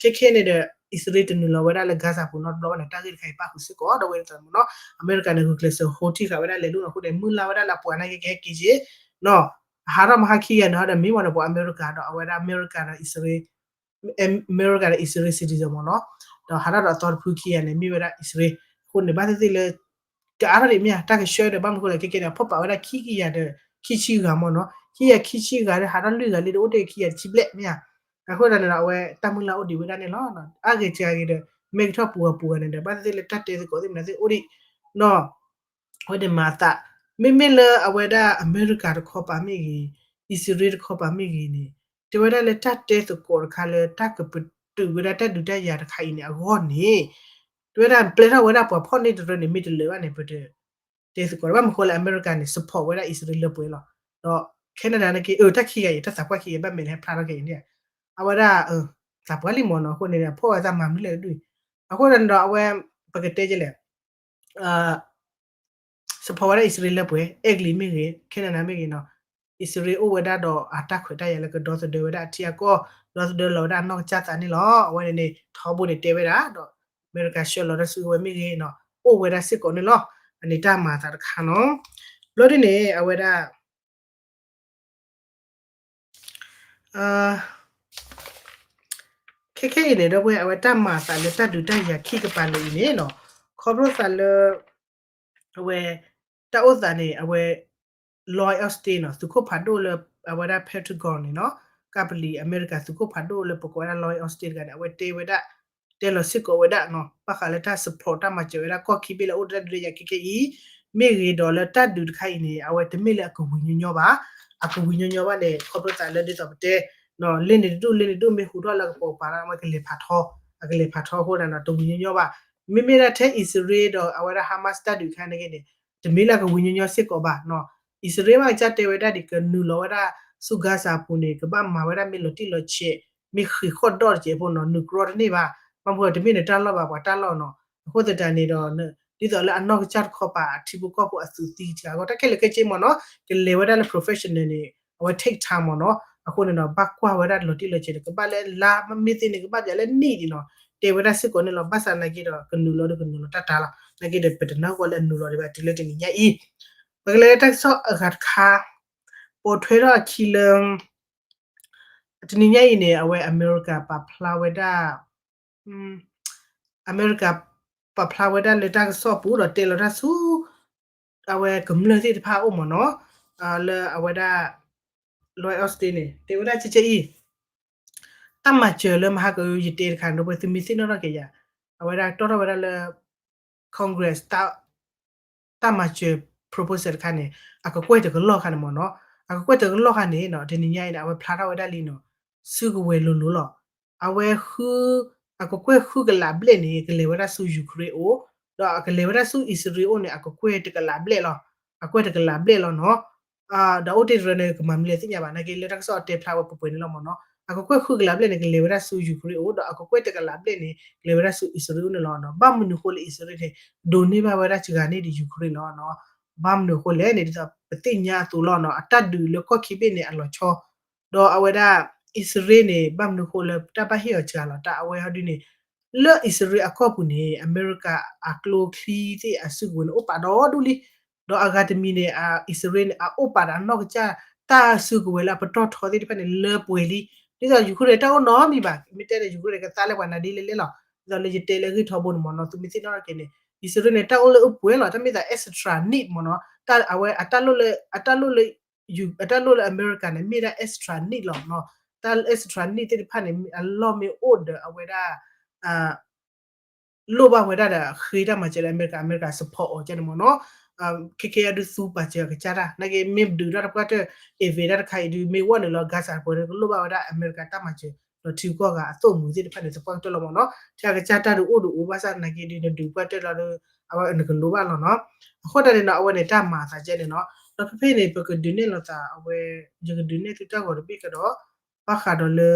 ဒီး ခဲခဲန့ၣ်ဒီး အံၣ်စရ့လးတနုာ်လီၤဝဲဒၣ်လၢ Gaza ပူၤနီတဘျီဘၣ်န့ၣ် တၢ်ဂ့ၢ်တခါအံၤပၣ်ဃုာ်စ့ၢ်ကီး ဒီးဝဲဒ်သိးမ့ၢ်နီၤ အမဲရကၤန့ၣ် ဂုာ်ကျဲးစၢး hold ထံၣ်ဃာ်ဝဲဒၣ်လဲၤလိၤနီၤ. အဃိန့ၣ် မုၢ်လၢ်ဝဲဒၣ်လၢအပှၤနာ်က့ကဟဲက့ၤက့ၤနီၤ အဟးထီၣ်မဟါခံဂၤန့ၣ်ဒီး မ့ၢ်ဝဲန့ၣ် ပှၤအမဲရကၤဒီး အဝဲဒၣ်အမဲရကၤဒီးအံၣ်စရ့လး အမဲရကၤဒီးအံၣ်စရ့လး citizen မ့ၢ်နီၤ. ဒီးဟးထီၣ်ဒီးအသီတဖုခံဂၤန့ၣ် မ့ၢ်ဝဲဒၣ်အံၣ်စရ့လး အဃိန့ၣ် ဘၣ်သ့ၣ်သ့ၣ်လၢ ကအါထီၣ်ဒံးမ့ၢ်ဧါ တၢ်ကဆှၢဒီး ဘၣ်မနုၤဃိလဲၣ် ခဲခဲန့ၣ် အဖီၣ်ပာ်ဝဲဒၣ်ခံကယၤဒီး ခံဆံဂၤမ့ၢ်နီၤ. ခံကယၤခံဆံဂၤဒီး ဟးထီၣ်လွံၢ်ဂၤလံဒီး အိၣ်တ့ၢ်ခံကယၤတဆံဘျဲၣ်မ့ၢ်ဧါ. အဃိသတးန့ၣ်ဒီး အဝဲတၢ်မုၢ်လၢ်အိၣ်ဒံးဝဲဒၣ်န့ၣ်လီၤ. အါဂ့ၤစှၤဂ့ၤဒီး မ့ၢ်ကထီၣ်ပူၤဂၤပူၤဂၤန့ၣ်ဒီး ဘၣ်သ့ၣ်သ့ၣ်လၢတၢ်တဲသကိးသ့ၣ်မနုၤသ့ၣ်အိၣ်ဒံးနီၤ အဝဲန့ၣ်မၤအသး မ့မ့ၢ်လၢအဝဲဒၣ်အမဲရကၤတခီပၤမ့ၢ်ဂ့ၤ, အံၣ်စရ့လးတခီပၤမ့ၢ်ဂ့ၤန့ၣ် တဲဝဲဒၣ်လၢတၢ်တဲသကိးတခါလၢတၢ်ကပတုာ်ဝဲဒၣ်တၢ်ဒုးတၢ်ယၤတခါအံၤန့ၣ်အဂီၢ်န့ၣ် တဲဝဲဒၣ်ပျဲထီၣ်ဝဲဒၣ်ပှၤဖီၣ်န့ၢ်တရၢန့ၣ် မ့ၢ်တလၢာ်ဘၣ်န့ၣ် ပတတဲသကိး ဘၣ်မနုၤဃိလၢအမဲရကၤန့ၣ် support ဝဲဒၣ်အံၣ်စရ့လးလၢပှဲၤလီၤ. ဒီး Canada နာ်က့ အၢ တၢ်ခံဂၤအံၤ တၢ်သးပှၢ်ခံဂၤဘၣ်မဲာ်လၢဟဲဖျါထီၣ်က့ၤအံၤန့ၣ် အဝဲဒၣ် သးပှၢ်လံမ့ၢ်နီၤ အဃိန့ၣ် ဖီၣ်ဝဲသးမၤမနုၤလဲၣ်တဒူၣ်အံၤ အဃိန့ၣ်ဒီးအဝဲ ပကတဲကလဲၣ် support ဝဲဒၣ်အံၣ်စရ့လးလၢပှဲၤ အဲကလံးမ့ၢ်ဂ့ၤ Canada မ့ၢ်ဂ့ၤနီၤ အံၣ်စရ့လးအိၣ်ဝဲဒၣ်ဒီးအတၢ်ခွဲးတၢ်ယာ်လၢကဒီသဒၢဝဲဒၣ်အထံအကီၢ် ဒီသဒၢလီၤဝဲဒၣ်အနီၢ်ကစၢ်သးန့ၣ်လီၤ. အဝဲန့ၣ်န့ၣ် ထီဘိန့ၣ်တဲဝဲဒၣ်ဒီး အမဲရကၤဆှၢလီၤတၢ်စုကဝဲၤမ့ၢ်ဂ့ၤနီၤ အိၣ်ဝဲဒၣ်စ့ၢ်ကီးန့ၣ်လီၤ. အန့ၣ်တၢ်မၤအသးတခါနီၤ ဘျီဒ်န့ၣ် အဝဲဒၣ် ခဲခဲအံၤန့ၣ် ဒီပုၢ်ဝဲၢ်အဝဲတၢ်မၤအသးလၢတၢ်ဒုးတၢ်ယၤခံကပၤန့ၣ်အံၤန့ၣ်နီၤ ခီဖျိသးလၢ အဝဲ တၢ်အိၣ်သးန့ၣ် အဝဲ Lloyd Austin နီၤ သုးခိၣ်ဖးဒိၣ်လၢ အဝဲဒၣ် Pentagon န့ၣ်နီၤ ကပလံၤအမဲရကၤသုးခိၣ်ဖးဒိၣ်လၢပကိးဝဲဒၣ် Lloyd Austin တဂၤန့ၣ် အဝဲတဲဝဲဒၣ် တဲလီၤစ့ၢ်ကီးဝဲဒၣ်နီၤ ဘၣ်ဃးလၢတၢ် support တၢ်မၤစၢၤဝဲဒၣ်ကီၢ်ခံဘ့ၣ်လၢအိၣ်တၢ်ဒုးတၢ်ယၤခဲခဲအံၤ မ့ၢ်ဂ့ၤဒီးလၢတၢ်ဒုးတခါအံၤန့ၣ် အဝဲတမ့ၢ်လၢအကဝံၤညီညီဘၣ် အကဝံၤညီညီဘၣ်န့ၣ် ခီဖျိသးလၢဒ်သိးပတဲ လ့န့ၣ်တဒူၣ်လ့န့ၣ်တဒူၣ်မ့ၢ်ဟူထီၣ်လၢကပိာ်ကပၤဒီး အဝဲကလဲၤဖးထီ အကလဲၤဖးထီအဃိန့ၣ် တဝံၤညီညီဘၣ် မ့မ့ၢ်ဒၣ်ထဲအံၣ်စရ့လးဒီးအဝဲဒၣ် Hamas တၢ်ဒုးတခါန့ၣ်က့န့ၣ် တမ့ၢ်လၢကဝံၤညီညီစ့ၢ်ကီးဘၣ်နီၤ အံၣ်စရ့လးဘၣ်ကစၢ်တဲဝဲဒၣ်ဒ်ကနုာ်လီၤဝဲဒၣ်ဆူ Gaza အပူၤန့ၣ် ကဘၣ်မၤဝဲဒၣ်မ့ၢ်လီၤတံၢ်လီၤဆဲး မ့ၢ်ဃံးဃီၣ်ဒီၣ်တစဲးဖိနီၤ နုာ်ကြီတန့ၢ်ဘၣ် ဘၣ်မနုၤတမ့ၢ်နတၢ်လီၢ်ဘၣ် ပှၤတၢ်လီၢ်နီၤ အဃိသတးန့ၣ်ဒီး ဒ်သိးလၢအနီၢ်ကစၢ်တခီပၤအထံဖိကီၢ်ဖိအသုးသံတဂၤအဂီၢ် တၢ်ခဲလၢာ်ခဲဆ့မ့ၢ်နီၤ ကလဲၤဝဲဒၣ်လၢ professional န့ၣ် အဝဲ take time မ့ၢ်နီၤ အဃိန့ၣ်ဒီး ဘၣ်ကွၢ်ဝဲဒၣ်လီၤတံၢ်လီၤဆဲးန့ၣ် ကဘၣ်လၢလါမ့ၢ်သ့န့ၣ် ကဘၣ်ပျးလၢနံၣ်ဒံးနီၤ တဲဝဲဒၣ်စ့ၢ်ကီးန့ၣ်လီၤ ဘၣ်ဆၣ်နာ်က့ဒီး ကနုာ်လီၤဒီးကနုာ်လီၤတၢ်တၢ်လီၤ နာ်က့ဒီး ပတနၢ်ဟူလၢအနုာ်လီၤဒံးဘၣ်တုၤလၢတနံၤညါအံၤ ပကလဲၤလၢတၢ်ကစီၣ်အဂၤတခါ ပိာ်ထွဲထီၣ်အခံလၢ တနံၤညါအံၤန့ၣ် အဝဲအမဲရကၤပာ်ဖျါဝဲဒၣ် အမဲရကၤပာ်ဖျါဝဲဒၣ်လၢတၢ်ကစီၣ်ပူၤဒီးတဲလီၤတၢ်ဆူ အဝဲကမျၢၢ်သ့ၣ်တဖၣ်အအိၣ်မ့ၢ်နီၤ လၢအဝဲဒၣ် Lloyd Austin န့ၣ် တဲဝဲဒၣ်ကဲကဲအံၤ တၢ်မၤစၢၤလၢမဟါကယတဲတခါန့ၣ် ဒီပုၢ်ဝဲၢ်သုမ့ၢ်သ့ၣ်နီၣ်ထီၣ်က့ၤယၤ အဝဲဒၣ်တီၣ်ထီၣ်ဝဲဒၣ်လၢ Congress တၢ်မၤစၢၤ proposal တခါန့ၣ် အကကွဲၢ်တကလီၢ်ခါန့ၣ်မ့ၢ်နီၤ အကကွဲၢ်တကလီၢ်ခါန့ၣ်နီၤ တနံၤညါအံၤန့ၣ် အဝဲဖျါထီၣ်ဝဲဒၣ်လံနီၤ စုကဝဲၤလိၤလိၤလီၤ အဝဲ အကကွဲၢ်ဃုကလးဘျဲၣ်န့ၣ် ကလဲၤဝဲဒၣ်ဆူ Ukraine အိၣ် ဒီးအကလဲၤဝဲဒၣ်ဆူအံၣ်စရ့လးအိၣ်န့ၣ် အကကွဲၢ်တကလးဘျဲၣ်လီၤ အကွဲၢ်တကလးဘျဲၣ်လီၤနီၤ ဒီးအိၣ်တ့ၢ်တရၢန့ၣ် ကမၤမနုၤလဲၣ်သ့ၣ်ညါဘၣ် နာ်က့လၢတၢ်ကစီၣ်အတဲဖျါဝဲပှဲၤပှဲၤန့ၣ်လီၤမ့ၢ်နီၤ အကကွဲၢ်ဃုကလးဘျဲၣ်န့ၣ် ကလဲၤဝဲဒၣ်ဆူ Ukraine အိၣ် ဒီးအကကွဲၢ်တကလးဘျဲၣ်န့ၣ် ကလဲၤဝဲဒၣ်ဆူအံၣ်စရ့လးအိၣ်န့ၣ်လီၤနီၤ ဘၣ်မနုၤအဃိလၢအံၣ်စရ့လးန့ၣ် ဒိးန့ၢ်ဘၣ်ဝဲဒၣ်စှၤဂၤန့ၢ်ဒံး Ukraine လီၤနီၤ ဘၣ်မနုၤအဃိလဲၣ်န့ၣ် ဒ်သိးပသ့ၣ်ညါအသိးလီၤနီၤ အတၢ်ဒုးလၢကီၢ်ခံဘ့ၣ်န့ၣ် အလီၤဆီ ဒီးအဝဲဒၣ် အံၣ်စရ့လးန့ၣ် ဘၣ်မနုၤအဃိလၢတၢ်ဘၣ်ဟ့ၣ်အီၤစှၤလီၤ တၢ်အဝဲဟီဒုန့ၣ် လၢအံၣ်စရ့လးအကီၢ်ပူၤန့ၣ် အမဲရကၤအကျိချံသ့ၣ်အစုကဝဲၤန့ၣ်အိၣ်ပာ်ဒီဒူၣ်လံ ဒီးအဂၤတမံၤန့ၣ် အံၣ်စရ့လးန့ၣ် အအိၣ်ပာ်ဒီးအနီၢ်ကစၢ် တၢ်စုကဝဲၤလၢအပတီၢ်ထီသ့ၣ်တဖၣ်န့ၣ် လၢပှဲၤလံ ဒ်သိး Ukraine တၢ်အိၣ်နီတမံၤဘၣ် မ့ၢ်တဲဒီး Ukraine ကသါလၢပှၤနၤဒ်လဲၣ်လဲၣ်လီၤ ဒ်သိးလၢယတဲလၢအဂ့ၢ်ထီဘိန့ၣ်မ့ၢ်နီၤ သုမ့ၢ်သ့ၣ်နီၣ်ထီၣ်က့ၤန့ၣ် အံၣ်စရ့လးန့ၣ် တၢ်အိၣ်လၢအပှဲၤလီၤ တၢ်မ့ၢ်သး extra need မ့ၢ်နီၤ တၢ်အဝဲအတၢ်လိၣ်လၢ အတၢ်လိၣ်လၢ အတၢ်လိၣ်လၢအမဲရကၤန့ၣ် မ့ၢ်ဒၣ် extra need လီၤနီၤ တၢ် extra need သ့ၣ်တဖၣ်န့ၣ် အလီၢ်မ့ၢ်အိၣ်ဒီးအဝဲဒၣ် လိၣ်ဘၣ်ဝဲဒၣ်ဒီး ဃ့တၢ်မၤစၢၤလၢအမဲရကၤ အမဲရကၤ support အီၤကဲန့ၣ်မ့ၢ်နီၤ ခဲကဲအဒုးသူပာ်စၢၤအကစၢ်တၢ် နာ်က့မ့ၢ်ဒုးတၢ်တပှၢ်တၢၢ် invade တၢ်တခါအံၤဒုး မ့ၢ်ဝဲနုာ်လီၤ Gaza ပှဲၤန့ၣ် ကလိၣ်ဘၣ်ဝဲဒၣ်အမဲရကၤတၢ်မၤစၢၤ ဒီးထံဂုၤကီၢ်ဂၤအသိၣ်မှံၤသ့ၣ်တဖၣ်န့ၣ် သပှၢ်ကတၢၢ်လီၤမ့ၢ်နီၤ. ထဲအကစၢ်တၢ်ဒုးအိၣ်ဒုးအိၣ်ဘၣ်ဆၣ်သနာ်က့ဒီး နဒုးပှၢ်တၢၢ်လီၤဒီး အဝဲနကလိၤဘၣ်လီၤနီၤ. အဃိသတးန့ၣ်နီၤ အဝဲန့ၣ်တၢ်မၤအသးကဲန့ၣ်နီၤ. ဒီးဖဲဖဲန့ၣ် ပကဒုးနဲၣ်လိာ်သးအဝဲ ယကဒုးနဲၣ်သုတၢ်ဂီၤတဘ့ၣ်ကဒီး ဘၣ်ဃးဒီးလၢ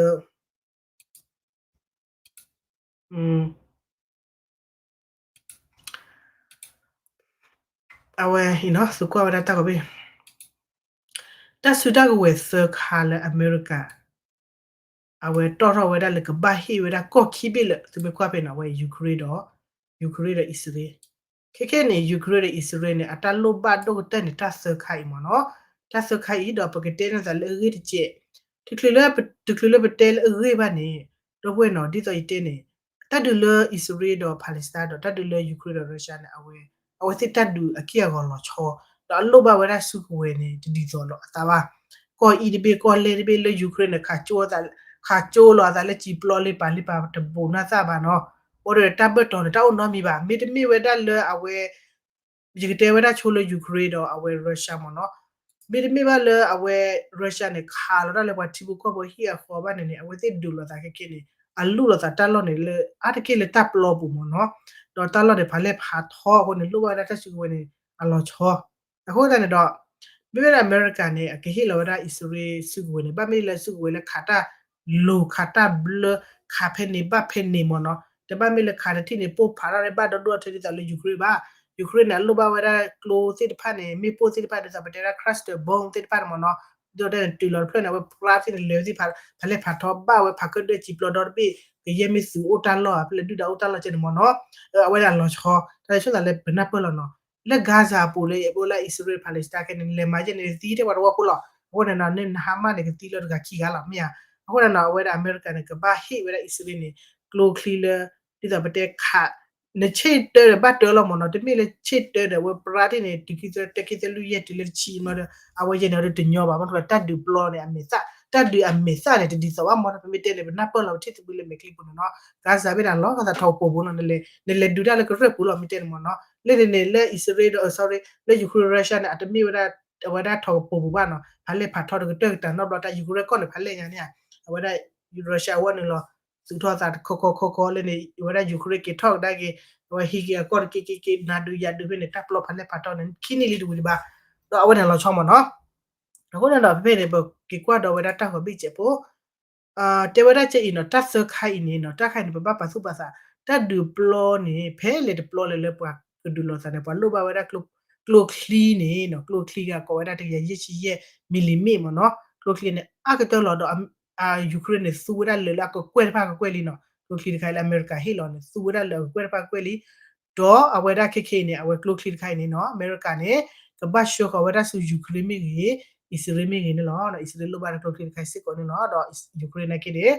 အဝဲအံၤနီၤ သုကွၢ်ဝဲဒၣ်တၢ်ဂီၤဘ့ၣ် တၢ်စုတၢ်ကဝဲၤသၢခါလၢအမဲရကၤ အဝဲတီၣ်ထီၣ်ဝဲဒၣ်လၢကဘၣ်ဟ့ၣ်ဝဲဒၣ်ကီၢ်ခံဘ့ၣ်လၢ သုမ့ၢ်ကွၢ်ဖဲန့ၣ် အဝဲ Ukraine ဒီး Ukraine ဒီးအံၣ်စရ့လး ခဲခဲန့ၣ် Ukraine ဒီးအံၣ်စရ့လးန့ၣ် အတၢ်လိၣ်ဘၣ်ဒိၣ်ကတၢၢ်န့ၣ် တၢ်သၢခါအံၤမ့ၢ်နီၤ. တၢ်သၢခါအံၤဒီးပကတဲန့ၢ်သးလၢအဂ့ၢ်တကဲး တချုးလၢ တချုးလၢပတဲလၢအဂ့ၢ်ဘၣ်န့ၣ် ဒီပုၢ်ဝဲၢ်နီၤ ဒ်သိးယတဲန့ၣ် တၢ်ဒုးလၢအံၣ်စရ့လးဒီး Palestine ဒီးတၢ်ဒုးလၢ Ukraine ဒီး Russia န့ၣ် အဝဲ အဝဲသ့ၣ်တၢ်ဒုးအက့ၢ်အဂီၤလီၤဆီ ဒီးအလိၣ်ဘၣ်ဝဲဒၣ်စုကဝဲၤန့ၣ် တဒ်သိးလိာ်အသးဘၣ်. ကီၢ်အံၤတဘ့ၣ်ကီၢ်လဲၢ်တဘ့ၣ်လၢ Ukraine န့ၣ် ခးကၠိလီၤအသးလၢစံာ်ပျီလ့ပာ်လ့ပာ်တဘူးနၢ်သၣ်ဘၣ်နီၤ. ဘၣ်ဒီးတၢ်ဘၢၣ်တီၤန့ၣ် တၢ်အိၣ်နီတမံၤဘၣ် မ့တမ့ၢ်ဝဲဒၣ်လၢအဝဲ ယကတဲဝဲဒၣ်ဆိလၢ Ukraine ဒီးအဝဲ Russia မ့ၢ်နီၤ. မ့တမ့ၢ်ဘၣ်လၢအဝဲ Russia န့ၣ် ခးလီၤတၢ်လၢပှၤထံဖိကီၢ်ဖိဟံၣ်အဃီဘၣ်န့ၣ်န့ၣ် အဝဲသ့ၣ်ဒုးလိာ်သးခဲခဲန့ၣ် အလူလီၤသးတၢ်လီၢ်န့ၣ်လၢ အါတက့ၢ်လၢတၢ်ပျီပူၤမ့ၢ်နီၤ. ဒီးတၢ်လီၢ်န့ၣ် ဖးလဲၢ်ဖးထီအဃိန့ၣ် လိၣ်ဘၣ်ဝဲဒၣ်တၢ်စုကဝဲၤန့ၣ် အလီၤဆီ အဃိသတးန့ၣ်ဒီး မ့မ့ၢ်ဝဲဒၣ်အမဲရကၤန့ၣ် အကဟ့ၣ်လီၤဝဲဒၣ်အံၣ်စရ့လးစုကဝဲၤန့ၣ် ဘၣ်မ့ၢ်လၢစုကဝဲၤလၢခးတၢ်လိၤခးတၢ်ဘျၢ ခးဖဲန့ၣ်ဘၣ်ဖဲန့ၣ်မ့ၢ်နီၤ. တဘၣ်မ့ၢ်လၢခးတထံၣ်န့ၣ် ပိၢ်ဖးထီၣ်န့ၣ် ဘၣ်ဒီဒိၣ်အထၢဒ်သိးလၢ Ukraine ဘၣ်. Ukraine န့ၣ် အလိၣ်ဘၣ်ဝဲဒၣ်ကျိသ့ၣ်တဖၣ်န့ၣ် မ့ၣ်ပိၢ်သ့ၣ်တဖၣ်ဒ်သိးပတဲဒၣ် cluster bomb သ့ၣ်တဖၣ်န့ၣ်မ့ၢ်နီၤ. ဒီးတဲန့ၣ်တုၤလီၤတဖျၢၣ်န့ၣ် အဝဲပြါသ့ၣ်န့ၣ် လဲၤဝဲသ့ၣ်ဖးလဲၢ်ဖးထီ ဘၣ်ဝဲဖးကၢၣ်ဒၢစံာ်ပျီဒီတဘ့ၣ် ကယဲၢ်မ့ၢ်သုးအိၣ်တၢ်လီၢ် ဖဲလဲၣ်ဒုၣ်ဒါအိၣ်တၢ်လီၢ်ကဲန့ၣ်မ့ၢ်နီၤ. အဝဲဒၣ်လီၤဆီ တၢ်ဆိသးလၢပနၢ်ပၢၢ်လီၤနီၤ. လၢ Gaza အပူၤလၢ အဝဲလၢအံၣ်စရ့လး Palestine ခဲန့ၣ် လဲၤမၤယဲၢ်န့ၣ် သံထဲပှၤတဝီဖိလီၤ. အဃိန့ၣ်နီၤ န Hamas န့ၣ် ကသံလၢတဂၤခံဂၤလီၤ မ့ၢ်ဧါ. အဃိန့ၣ်နီၤ အဝဲဒၣ်အမဲရကၤန့ၣ် ကဘၣ်ဟ့ၣ်ဝဲဒၣ်အံၣ်စရ့လးန့ၣ် ကျိချံလၢ ဒ်သိးပတဲခး နဆ့ၣ်တၢဒီးဘၣ်တၢလီၤမ့ၢ်နီၤ. တမ့ၢ်လၢဆ့ၣ်တၢဒီး အဝဲပြါထံၣ်န့ၣ် တုၤခံသၢ တၢခံသၢလွံၢ်ယဲၢ်တုၤလၢတဆံမ့ၢ်ဒီး အဝဲယဲၢ်န့ၣ်ဒီးတညီဘၣ် မ့ၢ်တၢ်ဒုးပျီန့ၣ် အမဲာ်သၣ် တၢ်ဒုးအမဲာ်သၣ်န့ၣ် တဒ်သိးဘၣ်မ့ၢ်နီၤ. ပမ့ၢ်တဲန့ၣ် ပနၢ်ပၢၢ်လီၤ ပထံၣ်သဘုလၢမဲာ်ချံပူၤန့ၣ်နီၤ. Gaza ဘ့ၣ်န့ၣ် လီၤဂာ်သးထီကပူၤပူၤနီၤ နလဲၤဒုးတၢ်လၢကရၢၢ်ပူၤလီၤ မ့ၢ်တဲန့ၣ်မ့ၢ်နီၤ. လၢန့ၣ်န့ၣ် လၢအံၣ်စရ့လးဒီး sorry လၢ Ukraine Russia န့ၣ် အတမ့ၢ်ဝဲဒၣ် အဝဲဒၣ်ထီကပူၤပူၤဘၣ်နီၤ. ဖးလဲၢ်ဖးထီတကတၢၢ်ကတၢၢ်နီတဘျီ တၢ် Ukraine ကီၢ်န့ၣ် ဖးလဲၢ်ညါန့ၣ် အဝဲဒၣ် Russia အဝဲန့ၣ်လီၤ သုးထီၣ်သးတခီခီခီခီလၢန့ၣ် အဝဲဒၣ် Ukraine က့ၤထီၣ်ကဒါက့ၤ အဝဲဟံးက့ၤအကီၢ်တက့ၢ်က့ၢ်က့ၢ် နၤဒုးယၤဒုးဖဲန့ၣ် တၢ်ပျီဖးလဲၢ်ဖးထီန့ၣ် ခံနံၣ်လံတဝံၤဒံးဘၣ်. ဒီးအဝဲန့ၣ်လီၤဆီမ့ၢ်နီၤ. အဃိန့ၣ်ဒီး ဖဲဖဲန့ၣ် ပက့ၤကွၢ်ဒီးဝဲဒၣ်တၢ်ဂီၤဘ့ၣ်စဲးဖိ တဲဝဲဒၣ်ကဲအံၤနီၤ တၢ်သၢခါအံၤန့ၣ်နီၤ တၢ်ခါအံၤန့ၣ် ပဘၣ်ပာ်သူၣ်ပာ်သး တၢ်ဒုးပျီန့ၣ် ဖဲလဲၣ်တပျီလဲၣ်လၢပှၤကဒုးလိာ်သးန့ၣ် ပှၤလိၣ်ဘၣ်ဝဲဒၣ် ကျိချံန့ၣ်နီၤ ကျိချံဂၤကိးဝဲဒၣ်တကယၤယဲၢ်ဆံယဲၢ် millimeter မ့ၢ်နီၤ ကျိချံန့ၣ် အါကတၢၢ်လီၤဒီး Ukraine န့ၣ် သူဝဲဒၣ်လၢာ်လၢအကကွဲၢ်တဖၣ်ကကွဲၢ်လံနီၤ ကျိချံတခါအံၤလၢအမဲရကၤဟ့ၣ်လီၤန့ၣ် သူဝဲဒၣ်လၢာ်အကကွဲၢ်တဖၣ်ကကွဲၢ်လံ ဒီးအဝဲဒၣ်ခဲခဲအံၤန့ၣ် အဝဲကျိချံတခါအံၤန့ၣ်နီၤ အမဲရကၤန့ၣ် ကဘၣ်ဆှၢဃီၤဝဲဒၣ်ဆူ Ukraine မ့ၢ်ဂ့ၤ အံၣ်စရ့လးမ့ၢ်ဂ့ၤန့ၣ်လီၤ. အံၣ်စရ့လးလိၣ်ဘၣ်ဒၣ်ကျိချံတခါအံၤစ့ၢ်ကီးန့ၣ်လီၤ. ဒီး Ukraine နာ်က့န့ၣ်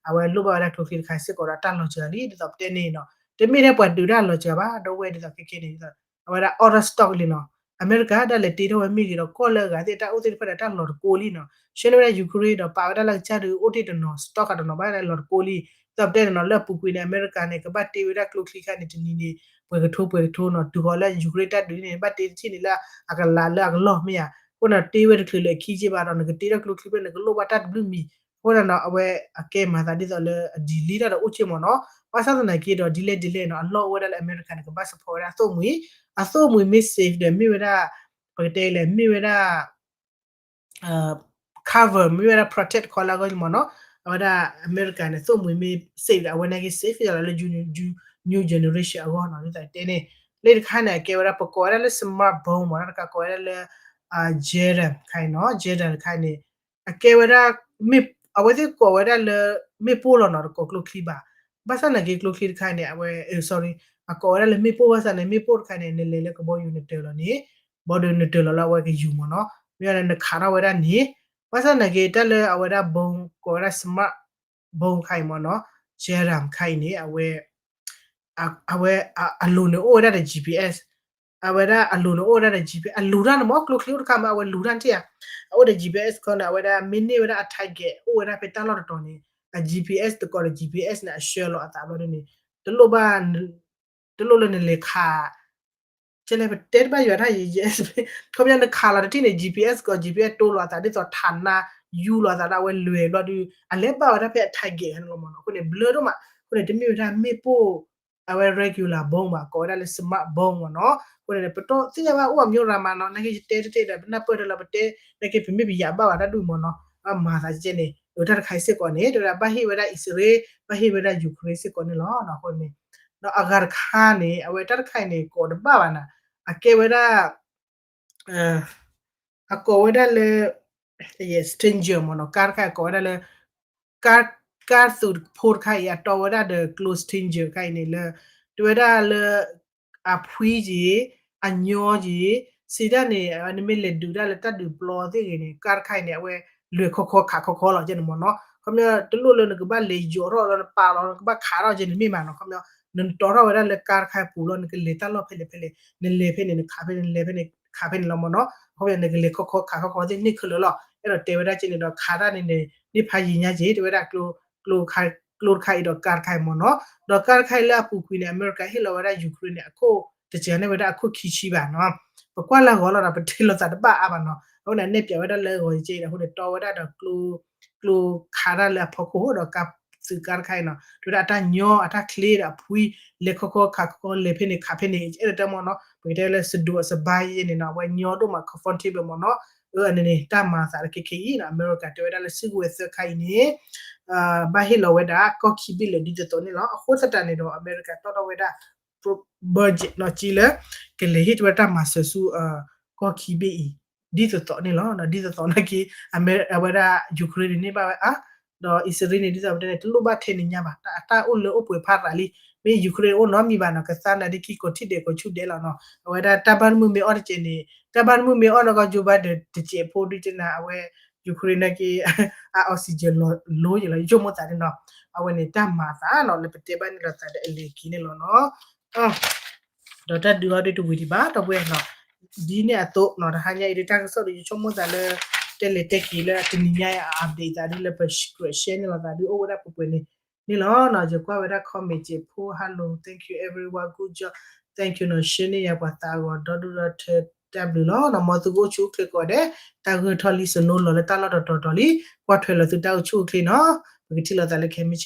အဝဲလိၣ်ဘၣ်ဝဲဒၣ်ကျိချံတခါအံၤစ့ၢ်ကီးဒီးတၢ်လီၤစှၤလံ ဒ်သိးပတဲန့ၣ်နီၤ တမ့ၢ်ထဲပှၤဒုးတၢ်လီၤစှၤဘၣ် ဒီပုၢ်ဝဲၢ်ဒ်သိးခဲခဲန့ၣ် အဝဲဒၣ် out of stock လံနီၤ အမဲရကၤဒၣ်လဲာ်တ့ထီၣ်ဝဲမ့ၢ်ဂ့ၤဒီး ကီၢ်လၢအဂၤသ့ၣ်တၢ်အိၣ်သ့ၣ်တဖၣ်ဒီးတၢ်လီၤတကိးလံနီၤ ဆှၢန့ၢ်ဝဲဒၣ် Ukraine ဒီးပာ်ဝဲဒၣ်လၢကစၢ်ဒုးအိၣ်တ့ၢ်တနီၤ stock တနီၤဘၣ်လၢလီၤတကိးလံ ဒ်သိးပတဲန့ၣ်နီၤ လၢအပူၤကွံာ်န့ၣ် အမဲရကၤန့ၣ် ကဘၣ်တ့ဝဲဒၣ်ကျိချံခါန့ၣ် တနံၤန့ၣ် ပှဲၤကထိပှဲၤကထိနီၤ တုၤဃီၤလၢ Ukraine တၢ်ဒုးန့ၣ် ဘၣ်တ့တထံၣ်န့ၣ်လၢအကလးလၢအကလီၢ်မ့ၢ်ဧါ အဃိန့ၣ် တ့ဝဲတချုးလၢအခံက့ဘၣ်ဒီး နကတ့ထီၣ်ကျိချံဖဲန့ၣ် နကလိၣ်ဘၣ်တၢ်တဘျုးမံၤ အဃိန့ၣ်နီၤ အဝဲအကဲမၤသးဒ်သိးလၢအ delay တၢ်ဒီးအိၣ်က့မ့ၢ်နီၤ ဘၣ်ဆၣ်သနာ်က့ဒီး ဒ်လဲၣ်ဒ်လဲၣ်နီၤ အလီၢ်အိၣ်ဝဲဒၣ်လၢအမဲရကၤန့ၣ် ကဘၣ် support ဝဲဒၣ်အသိၣ်မှံၤ အသိၣ်မှံၤမ့ၢ် safe ဒီးမ့ၢ်ဝဲဒၣ် ပကတဲလဲၣ် မ့ၢ်ဝဲဒၣ် cover မ့ၢ်ဝဲဒၣ် protect ခီလၢအဂီၢ်မ့ၢ်နီၤ အဝဲဒၣ်အမဲရကၤန့ၣ် သိၣ်မှံၤမ့ၢ် safe ဒီး အဝဲန့ၣ်က့ safe လီၤလၢ new generation အဂီၢ်နီၤ ဒ်သိးတဲန့ၣ် လၢတခါန့ၣ် အကဲဝဲဒၣ် ပကိးဝဲဒၣ်လၢ smart bomb မ့ၢ်နီၤ တကးကိးဝဲဒၣ်လၢ Javelin တခါအံၤနီၤ Javelin တခါအံၤန့ၣ် အကဲဝဲဒၣ် အဝဲသ့ၣ်ကိးဝဲဒၣ်လၢ မ့ၣ်ပိၢ်လီၤနီၤ တကိးကျိချံဘၣ် ဘၣ်ဆၣ်သနာ်က့ကျိချံတခါအံၤန့ၣ် အဝဲ sorry အကိးဝဲဒၣ်လၢမ့ၣ်ပိၢ်ဘၣ်ဆၣ်န့ၣ် မ့ၣ်ပိၢ်တခါန့ၣ် နလဲၤလၢကဘီယူၤနတၢၤလီၤန့ၣ် ဘီဒီးနတၢၤလီၤလၢအဝဲကယူၤမ့ၢ်နီၤ မ့ၢ်နခးထီၣ်ဝဲဒၣ်န့ၣ် ဘၣ်ဆၣ်သနာ်က့တၢ်လၢအဝဲဒၣ် bomb ကိးဝဲဒၣ် smart bomb ခါအံၤမ့ၢ်နီၤ Javelin ခါအံၤန့ၣ် အဝဲ အဝဲအလိၤန့ၣ်အိၣ်ဝဲဒၣ်ဒီး GPS အဝဲဒၣ်အလိၤန့ၣ်အိၣ်ဝဲဒၣ်ဒီး GPS အလူၤတၢ်န့ၣ်မ့ၢ် ကျိချံအိၣ်တခါမ့ၢ် အဝဲလူၤတၢ်တ့ၢ်ဧါ အအိၣ်ဒီး GPS ခီန့ၣ် အဝဲဒၣ်မ့ၢ်န့ၢ်ဝဲဒၣ်အ target အိၣ်ဝဲဒၣ်ဖဲတၢ်လီၢ်တတီၤန့ၣ် အ GPS တကိးဒီး GPS န့ၣ် အဆှၢလီၤအသးဘျီဒ်န့ၣ် တလိၣ်ဘၣ် တလိၣ်လၢနလဲၤခး ကဲလဲၣ် ပတဲတဘၣ်ယွၤတၢ်ယံၤ ခီပညီနခးလီၤတထံၣ်န့ၣ် GPS ကီး GPS တိလိာ်အသးဒ်သိး ဌာန ယူၤလိာ်သးဒီးအဝဲလွဲၢ်ဘျီဒုး အလဲၤဘၣ်ဝဲဒၣ်ဖဲအ target ဟဲန့ၣ်လီၤမ့ၢ်နီၤ. အဃိန့ၣ် ဘျၢဒိၣ်မး အဃိန့ၣ် တမ့ၢ်ဝဲဒၣ်မ့ၣ်ပိၢ် အဝဲ regular bomb ဘၣ် ကိးဝဲဒၣ်လၢ smart bomb မ့ၢ်နီၤ. အဃိန့ၣ် ပတီၢ်သ့ၣ်ညါဘၣ်အိၣ်အမျိုးရၤမးနီၤ နာ်က့ယတဲတတဲဒီး ပနၢ်ပၢၢ်တလီၤ ပတဲ နာ်က့ပမ့ၢ်ပယၤဘၣ်ဝဲတၢ်ဒုးမ့ၢ်နီၤ မၤသးကဲန့ၣ် တၢ်တခါအံၤစ့ၢ်ကီးန့ၣ် တဲဝဲဒၣ်ဘၣ်ဟ့ၣ်ဝဲဒၣ်အံၣ်စရ့လး ဘၣ်ဟ့ၣ်ဝဲဒၣ် Ukraine စ့ၢ်ကီးန့ၣ်လီၤ. အဃိန့ၣ် ဒီးအဂၤတခါန့ၣ် အဝဲတၢ်တခါအံၤန့ၣ် ကိးတဘၣ်ဘၣ်နၤ အကဲဝဲဒၣ် အကိးဝဲဒၣ်လၢ Stinger မ့ၢ်နီၤ ကါတခါအံၤကိးဝဲဒၣ်လၢ ကါ ကါသုးဖိတခါအံၤ အတီဝဲဒၣ်ဒီးကျိ Stinger တခါအံၤန့ၣ်လၢ တဲဝဲဒၣ်လၢ အဖှံယ့ၤ အညီယ့ၤ စံးတၢ်န့ၣ် နမ့ၢ်လဲၤဒုးတၢ်လၢတၢ်ဒုးပျီသ့ၣ်ဂ့ၤန့ၣ် ကါတခါအံၤန့ၣ် အဝဲလွဲၢ်ခီခီခးခီခီလီၤ ကဲန့ၣ်မ့ၢ်နီၤ. ခီပညီ တလိၣ်လၢနကဘၣ်လဲၤယိးထီၣ်လီၤ နပာ်လီၤ နကဘၣ်ခးထီၣ်ကဲန့ၣ်မ့ၢ်မးနီၤ. ခီပညီ နတီထီၣ်ဝဲဒၣ်လၢကါတခါအံၤပူၤလီၤ နကလဲၤတၢ်လီၢ်ဖဲလဲၣ်ဖဲလဲၣ် နလဲၤဖဲန့ၣ် နခးဖဲန့ၣ် နလဲၤဖဲန့ၣ် ခးဖဲန့ၣ်လီၤမ့ၢ်နီၤ. ခီပညီ နကလဲၤခီခီခးခီခီသ့ၣ်န့ၣ်ခဲလၢာ်လီၤ. အဲၣ်ဒိးတဲဝဲဒၣ်ကဲန့ၣ်ဒီး ခးတၢ်န့ၣ်န့ၣ် န့ၢ်ဖးယံာ်ညါက့ၤ တဲဝဲဒၣ် ကျိတခါအံၤဒီးကါတခါအံၤနီၤ. ဒီးကါတခါအံၤလၢအပူၤကွံာ်န့ၣ် အမဲရကၤဟ့ၣ်လီၤဝဲဒၣ် Ukraine န့ၣ် အခိၣ် တစှၤန့ၢ်ဝဲဒၣ်အခိၣ်ခံဆံဘၣ်နီၤ. ပကွၢ်လၢအဂီၤလီၤဒီး ပတဲလိာ်သးတဘၣ်အါဘၣ်နီၤ. အဃိန့ၣ် အနဲၣ်ပၠးဝဲဒၣ်လၢအဂီၤကဲအံၤဒီး အဃိန့ၣ် တီဝဲဒၣ်ဒီး ကျိခးတၢ်လၢအဖီခိၣ်ဒီးကါသုးကါတခါအံၤနီၤ. တဲဝဲဒၣ်အတၢ်ညီ အတၢ်ချ့ဒီးအဖှံ လဲၤခီခီခးခီခီ လဲၤဖဲန့ၣ်ခးဖဲန့ၣ် အဲၣ်ဒိးတဲမ့ၢ်နီၤ. ပကတဲလၢ စဒိးအစဘါယဲန့ၣ်နီၤ အဝဲညီဒိၣ်မး comfortable မ့ၢ်နီၤ. အန့ၣ်န့ၣ် တၢ်မၤသးတခါခါအံၤနီၤ အမဲရကၤတဲဝဲဒၣ်လၢ စုကဝဲၤသၢခါအံၤန့ၣ် ဘၣ်ဟ့ၣ်လီၤဝဲဒၣ် ကီၢ်ခံဘ့ၣ်လၢာ်ဒ်သိးသိးန့ၣ်လီၤ. အဃိသတးန့ၣ်ဒီး အမဲရကၤတီၣ်ထီၣ်ဝဲဒၣ် budget နီၢ်ကံလၢ ကလဲၤဟ့ၣ်ဝဲတၢ်မၤစၢၤဆူ ကီၢ်ခံဘ့ၣ်အံၤ ဒ်သိးသိးန့ၣ်လီၤ. ဒ်သိးသိးနာ်က့ အဝဲဒၣ် Ukraine န့ၣ်န့ၢ်ဘၣ်ဝဲအါ ဒီးအံၣ်စရ့လးန့ၣ် ဒ်သိးပတဲန့ၣ် တလိၣ်ဘၣ်ထဲန့ၣ်ညါဘၣ် တၢ်အိၣ်လၢအိၣ်ပှဲၤဖးရးလံ. မ့ၢ် Ukraine အိၣ်နီတမံၤဘၣ်နီၤ ကသါနၤဒ်ခံကိးထံၣ်ဒဲးကိးဆူၣ်ဒဲးလီၤနီၤ. အဝဲဒၣ်တၢ်ဘၣ်တမုာ်မ့ၢ်အီၣ်တကဲးန့ၣ် တၢ်ဘၣ်တမုာ်မ့ၢ်အီၣ်နီၢ်ကီၢ် Joe Biden တကဲးဖိဒ်တနၤ အဝဲ Ukraine နာ်က့ အ oxygen လီၤလိၤယံၤလီၤ ယဆိကမိၣ်သးန့ၣ်နီၤ. အဝဲန့ၣ်တၢ်မၤသးနီၤ လၢပတဲဘၣ်န့ၣ်လိာ်သးဒီးအလဲၤက့ၤန့ၣ်လီၤနီၤ. ဒီးတၢ်ဒုးအီၤဒ်တဝံၤဒံးဘၣ် ဒီပုၢ်ဝဲၢ်နီၤ. ဒ်န့ၣ်အသိးနီၤ တဟါညါအံၤဒ်တၢ်ကစီၣ်ဒ်ယဆိကမိၣ်သးလၢ တဲလဲၤတဲက့ၤလၢတနံၤညါအံၤ update သးဒ်လၢပ share န့ၣ်လိာ်သးဒ်အိၣ်ဝဲဒၣ်ပှဲၤပှဲၤန့ၣ် န့ၣ်လီၤနီၤ. ယကွၢ်ဝဲဒၣ် comment ကဲးဖိ hello thank you everyone good job thank you နီၤ share န့ၢ်ယၤပှၤသးအဂီၤဒီဒူၣ်ဒီထၢ တၢ်ဘျုးလီၤနီၤ. မ်သုကအိၣ်ဆူၣ်အိၣ်ချ့ကိးဂၤဒဲး တၢ်ဂၢၢ်ထီၣ်လံ snow လီၤလၢတၢ်လီၢ်တတီၤတီၤလံ ကွၢ်ထွဲလီၤသုတၢ်အိၣ်ဆူၣ်အိၣ်ချ့နီၤ. ပကထံၣ်လိာ်သးလၢခဲမုၢ်ဆ့ၣ်